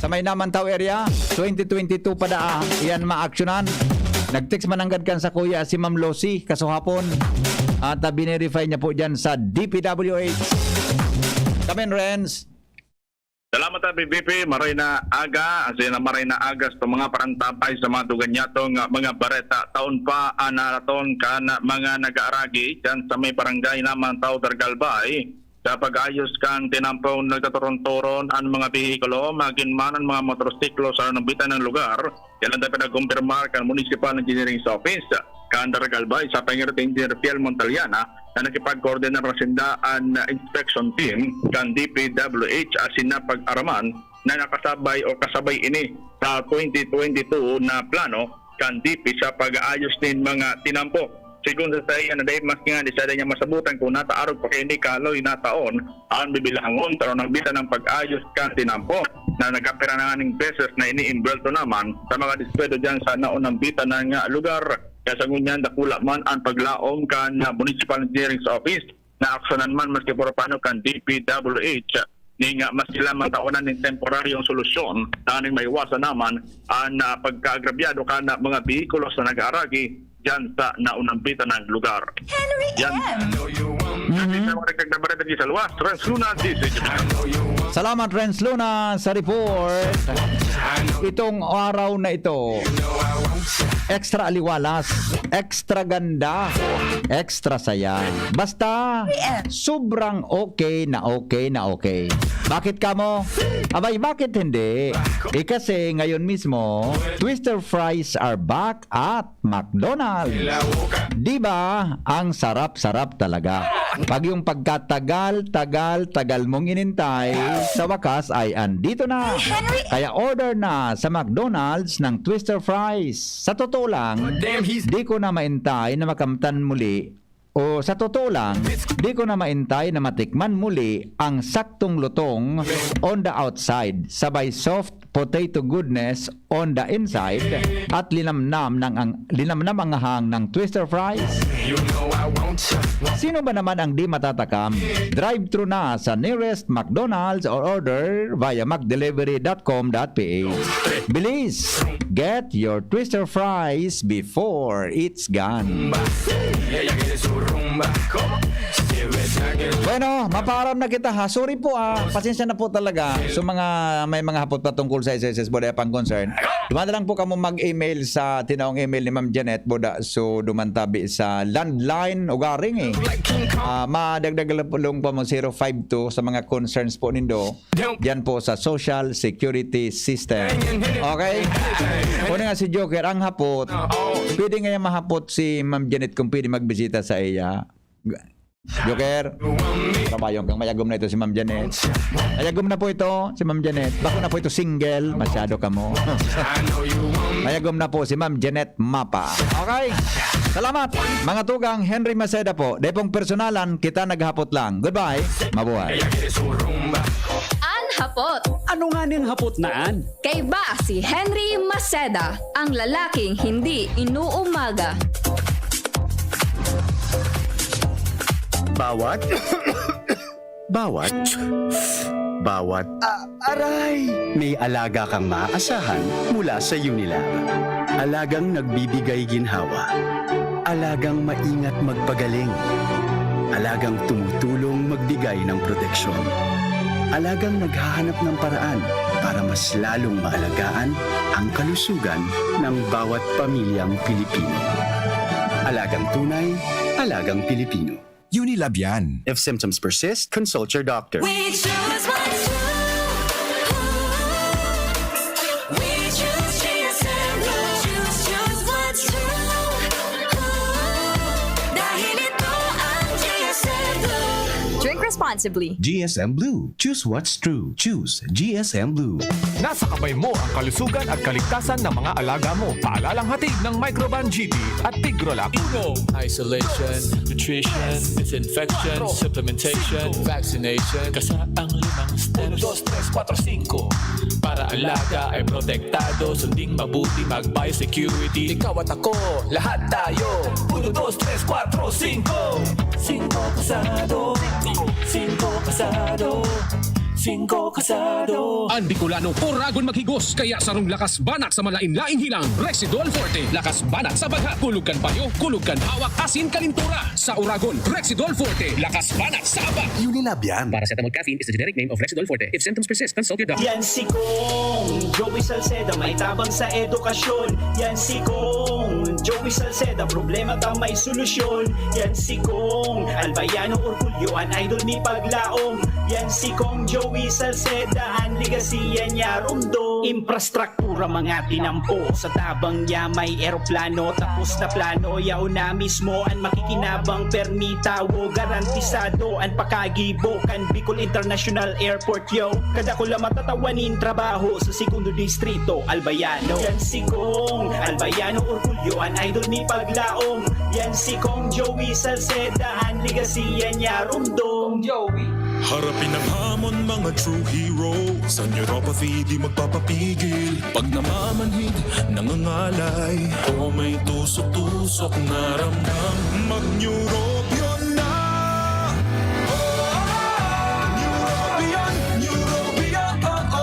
sa may Namantaw area, twenty twenty-two pa daa, iyan maaksyonan. Nag-text man nanggad kan sakuya si Ma'am Lucy kasuhapon. At, ah, binirify niya po dyan sa D P W H. Kamen, Renz. Salamat, Happy B P. Maray na aga, asin na maray na aga sa mga parantabay sa mga dugan nyatong, ah, mga bareta. Taon pa an naraton kan mga nag-aaragi dyan sa may barangay Namantaw, Daraga Albay. Sa pag-ayos kan tinampong nagtatoron-toron an mga behikulo, magin man an mga motorsiklo sa nambitan na lugar, yan ang dapat nagkumpirmar kan Municipal Engineering Office kan Daraga Albay sa pangirot ni Engineer Fiel Montaliana na nakipagkoordinar na sinda an inspection team kan D P W H asin napag-araman na nakasabay o kasabay ini sa twenty twenty-two na plano kan D P sa pag-aayos nin mga tinampo. Sigon sa saiya na dai maski ngani siya dai niya masabutan kun nata arog pa kaini kaaloy na taon an bibilangon, pero nagbitan ang pag-ayos kan tinampo na nagkapira na nganing beses na iniimbwelto naman sa mga dispedo diyan sa naunang bitan na nga lugar. Kaya sa ngunyan, dakula man ang paglaom kan Municipal Engineering Office na aksyonan man maski puro paano kan D P W H. Ning, ah, maski lamang taonan ning temporaryong solusyon, tanganing maiwasan naman an, ah, pagkaagrabyado kan, ah, mga behikulo sa nag-aaragi dyan sa naunampitan ng lugar. Henry Yan. M. Mhm. Sa mga nagkagdabareta di sa luwas, Renz Luna, D Z. Salamat, Renz Luna, sa report. Itong araw na ito, extra aliwalas, extra ganda, extra saya. Basta, sobrang okay na okay na okay. Bakit kamo? Abay, bakit hindi? Eh, kasi ngayon mismo, Twister Fries are back at McDonald's. Di ba? Ang sarap-sarap talaga. Pag yung pagkatagal, tagal, tagal mong inintay, sa wakas ay andito na. Kaya order na sa McDonald's ng Twister Fries. Sa totoo lang, di ko na maintay na makamtan muli. O sa totoo lang, di ko na maintay na matikman muli ang saktong lutong on the outside, sabay soft potato goodness on the inside at linamnam ng ang linamnam ang hahang ng Twister Fries. Sino ba naman ang di matatakam? Drive-thru na sa nearest McDonald's or order via mcdelivery.com.ph. Bilis! Get your Twister Fries before it's gone. Bueno, mapaaram na kita ha. Sorry po ah. Pasensya na po talaga. So mga may mga hapot pa tungkol sa S S S Bodayapang Concern. Dumadalang po kamo mag-email sa tinaong email ni Ma'am Janet Boda. So dumantabi sa landline ugaring eh. Ah, madagdag lang po mo zero five two sa mga concerns po nindo. Diyan po sa Social Security System. Okay? Una nga si Joker, ang hapot. Pwede nga mahapot si Ma'am Janet kung pwede magbisita sa iya. Joker, trabaho kang mayagom na ito si Ma'am Janet. Mayagom na po ito si Ma'am Janet. Bako na po ito single. Masyado ka mo. Mayagom na po si Ma'am Janet Mapa. Okay? Salamat, mga tugang. Henry Maceda po. Depong personalan, kita naghapot lang. Goodbye. Mabuhay. An hapot. Ano nga ning hapot na an? Kaiba si Henry Maceda, ang lalaking hindi inuumaga. Bawat Bawat Bawat Ah, aray! May alaga kang maaasahan mula sa Unilab. Alagang nagbibigay ginhawa. Alagang maingat magpagaling. Alagang tumutulong magbigay ng proteksyon. Alagang naghahanap ng paraan para mas lalong maalagaan ang kalusugan ng bawat pamilyang Pilipino. Alagang tunay, alagang Pilipino. Unilab yan. If symptoms persist, consult your doctor. We choose what's true. We choose G S M Blue. Choose, choose what's true. Dahil ito ang G S M Blue. Drink responsibly. G S M Blue. Choose what's true. Choose G S M Blue. Nasa kamay mo ang kalusugan at kaligtasan ng mga alaga mo. Paalalang hatid ng Microban G P at Tigrolac. Uno, isolation, nutrition, disinfection, supplementation, vaccination. Kasaang limang steps. Uno, dos, tres, kuwatro, singko. Para alaga ay protektado, sunding mabuti, mag-biosecurity. Ikaw at ako, lahat tayo. Uno, dos, tres, kuwatro, singko. Singko kasado. Singko kasado. Singko kasado. An Bicolano, oragon maghigos, kaya sarong lakas banat sa malain-laing hilang, Rexidol Forte. Lakas banat sa bagha, kulog kan payo, kulog kan hawak, asin kalintura. Sa oragon, Rexidol Forte. Lakas banat sa abak. Unilab yan. Paracetamol caffeine is the generic name of Rexidol Forte. If symptoms persist, consult your doctor. Yan si Kong Joey Salceda, may tabang sa edukasyon. Yan si Kong Joey Salceda, problema ka may solusyon. Yan si Kong Albayano Orgulyo, an idol mi paglaom. Yan si Kong Joey Salceda, an legacy yan niya rumdom. Infrastruktura mga tinampo, sa tabang niya may eroplano. Tapos na plano, yaon na mismo an makikinabang. Permi tawo, garantisado an pakagibo kan Bicol International Airport, yo. Kadakula matatawa nin trabaho sa Segundo Distrito, Albayano. Yan si Kong Albayano Orgulyo, an idol mi paglaom. Yan si Kong Joey Salceda, an legacy yan niya rumdom. Joey. Harapin ang hamon, mga true hero. Sa neuropathy, di magpapapigil. Pag namamanhid, nangangalay, o may tusok-tusok na ramdam, mag-Neurobion na! Neurobion, Neurobion, oo.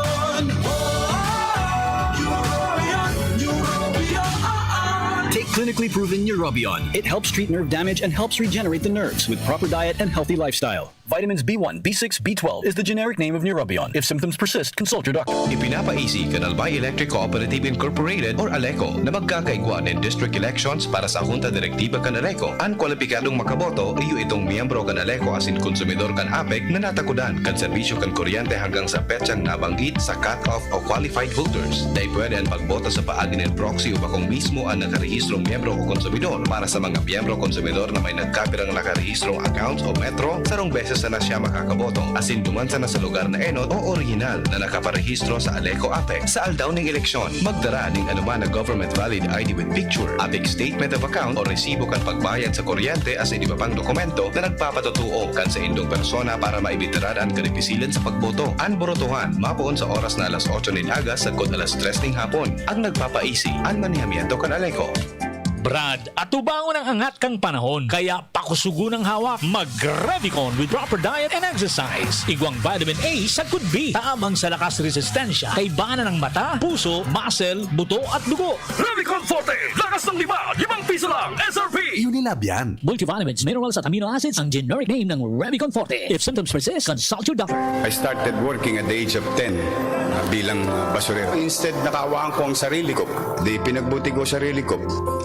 Neurobion, Neurobion, oo. Take Clinically proven Neurobion. It helps treat nerve damage and helps regenerate the nerves with proper diet and healthy lifestyle. Vitamins B one, B six, B twelve is the generic name of Neurobion. If symptoms persist, consult your doctor. Ipinapaisi kan Albay Electric Cooperative Incorporated or ALECO na magkakaigwa nin district elections para sa Junta Direktiba kan ALECO. An kwalipikadong makaboto iyo itong miyembro kan ALECO asin konsumidor kan APEC na natakodan kan serbisyo kan kuryente hanggang sa petsang nabanggit sa cut-off o qualified holders. Dai pwede an pagboto sa paagi nin proxy o bakong mismo an nakarehistrong miyembro o konsumidor. Para sa mga miyembro o konsumidor na may nagkapirang nakarehistrong accounts o Metro, sarong beses sana siya makakaboto, asin duman sana sa lugar na enot o orihinal na nakaparehistro sa ALECO APEC. Sa aldaw ning eleksyon, magdara ning anuman na government valid I D with picture, APEC statement of account o resibo kan pagbayad sa kuryente asin iba pang dokumento na nagpapatotoo kan saindong persona para maibitaran an karipisilan sa pagboto. An borotohan mapoon sa oras na alas otso nin aga sagkod alas tres ning hapon. Ang nagpapaisi, an manehamiento kan ALECO. Brad, atubangon ang angat kan panahon, kaya pakusugon ang hawak. Mag-Revicon with proper diet and exercise. Igwang vitamin A sagkod B, tabang sa lakas resistensya, kaibahan ng mata, puso, muscle, buto at dugo. Revicon Forte, lakas ng lima, limang piso lang, S R P. Unilab yan. Multivitamins, minerals at amino acids ang generic name ng Revicon Forte. If symptoms persist, consult your doctor. I started working at the age of ten ah, bilang ah, basurero. Instead, nakaawaan ko ang sarili ko. Di pinagbuti ko sarili ko.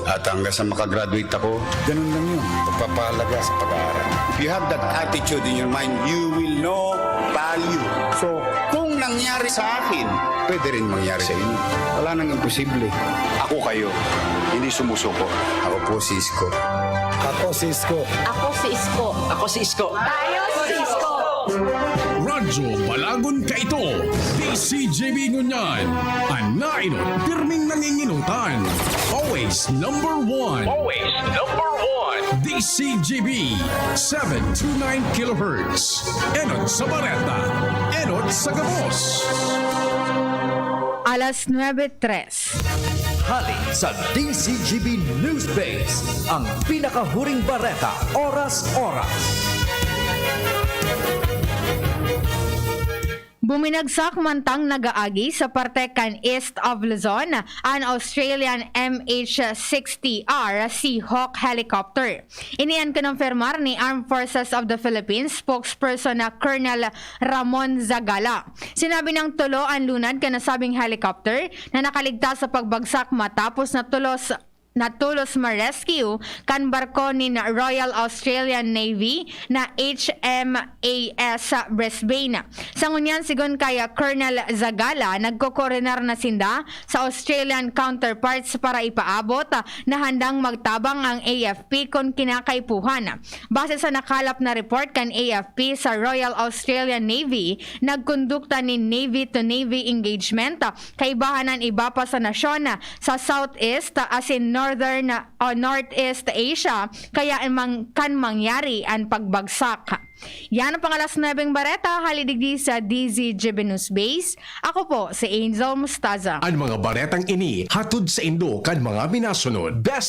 At hanggang sa makagraduate ako, ganun lang yun. Pagpapahalaga sa pag-aaral. If you have that attitude in your mind, you will know value. So, kung nangyari sa akin, pwede rin mangyari sa inyo. Wala nang imposible. Ako kayo, hindi sumusuko. Ako po si Isko. Ako si Isko. Ako si Isko. Ako si Isko. Tayo si Isko! Radyo Balagon Kaito, D C G B ngunyan, an nainot pirming nanginginutan. Always number one. Always number one. D C G B, seven two nine kilohertz. Enot sa bareta, enot sa gabos. Alas nuebe tres. Hali sa D C G B News Base, ang pinakahuring bareta, oras-oras. Buminagsak mantang nagaagi sa parte kan East of Luzon an Australian M H sixty R Seahawk helicopter. Ini an kinumpirmar ni Armed Forces of the Philippines spokesperson na Colonel Ramon Zagala. Sinabi niyang tulo an lunad kan nasabing helicopter na nakaligtas sa pagbagsak matapos na tulos na tulos ma-rescue kan barko nin Royal Australian Navy na H M A S Brisbane. Sa ngunyan, sigon kay Colonel Zagala, nagkokorinar na sinda sa Australian counterparts para ipaabot na handang magtabang ang A F P kun kinakaipuhan. Base sa nakalap na report kan A F P, sa Royal Australian Navy, nagkondukta nin navy-to-navy engagement kaibahan an iba pa sa nasyon sa Southeast asin Northern o Northeast Asia, kaya mang, kan mangyari an pagbagsak. Yan ang pangalas nuebeng bareta, hali digdi sa D Z G B News Base. Ako po si Angel Mustaza. An mga baretang ini hatod sa indo kan mga minasunod. Best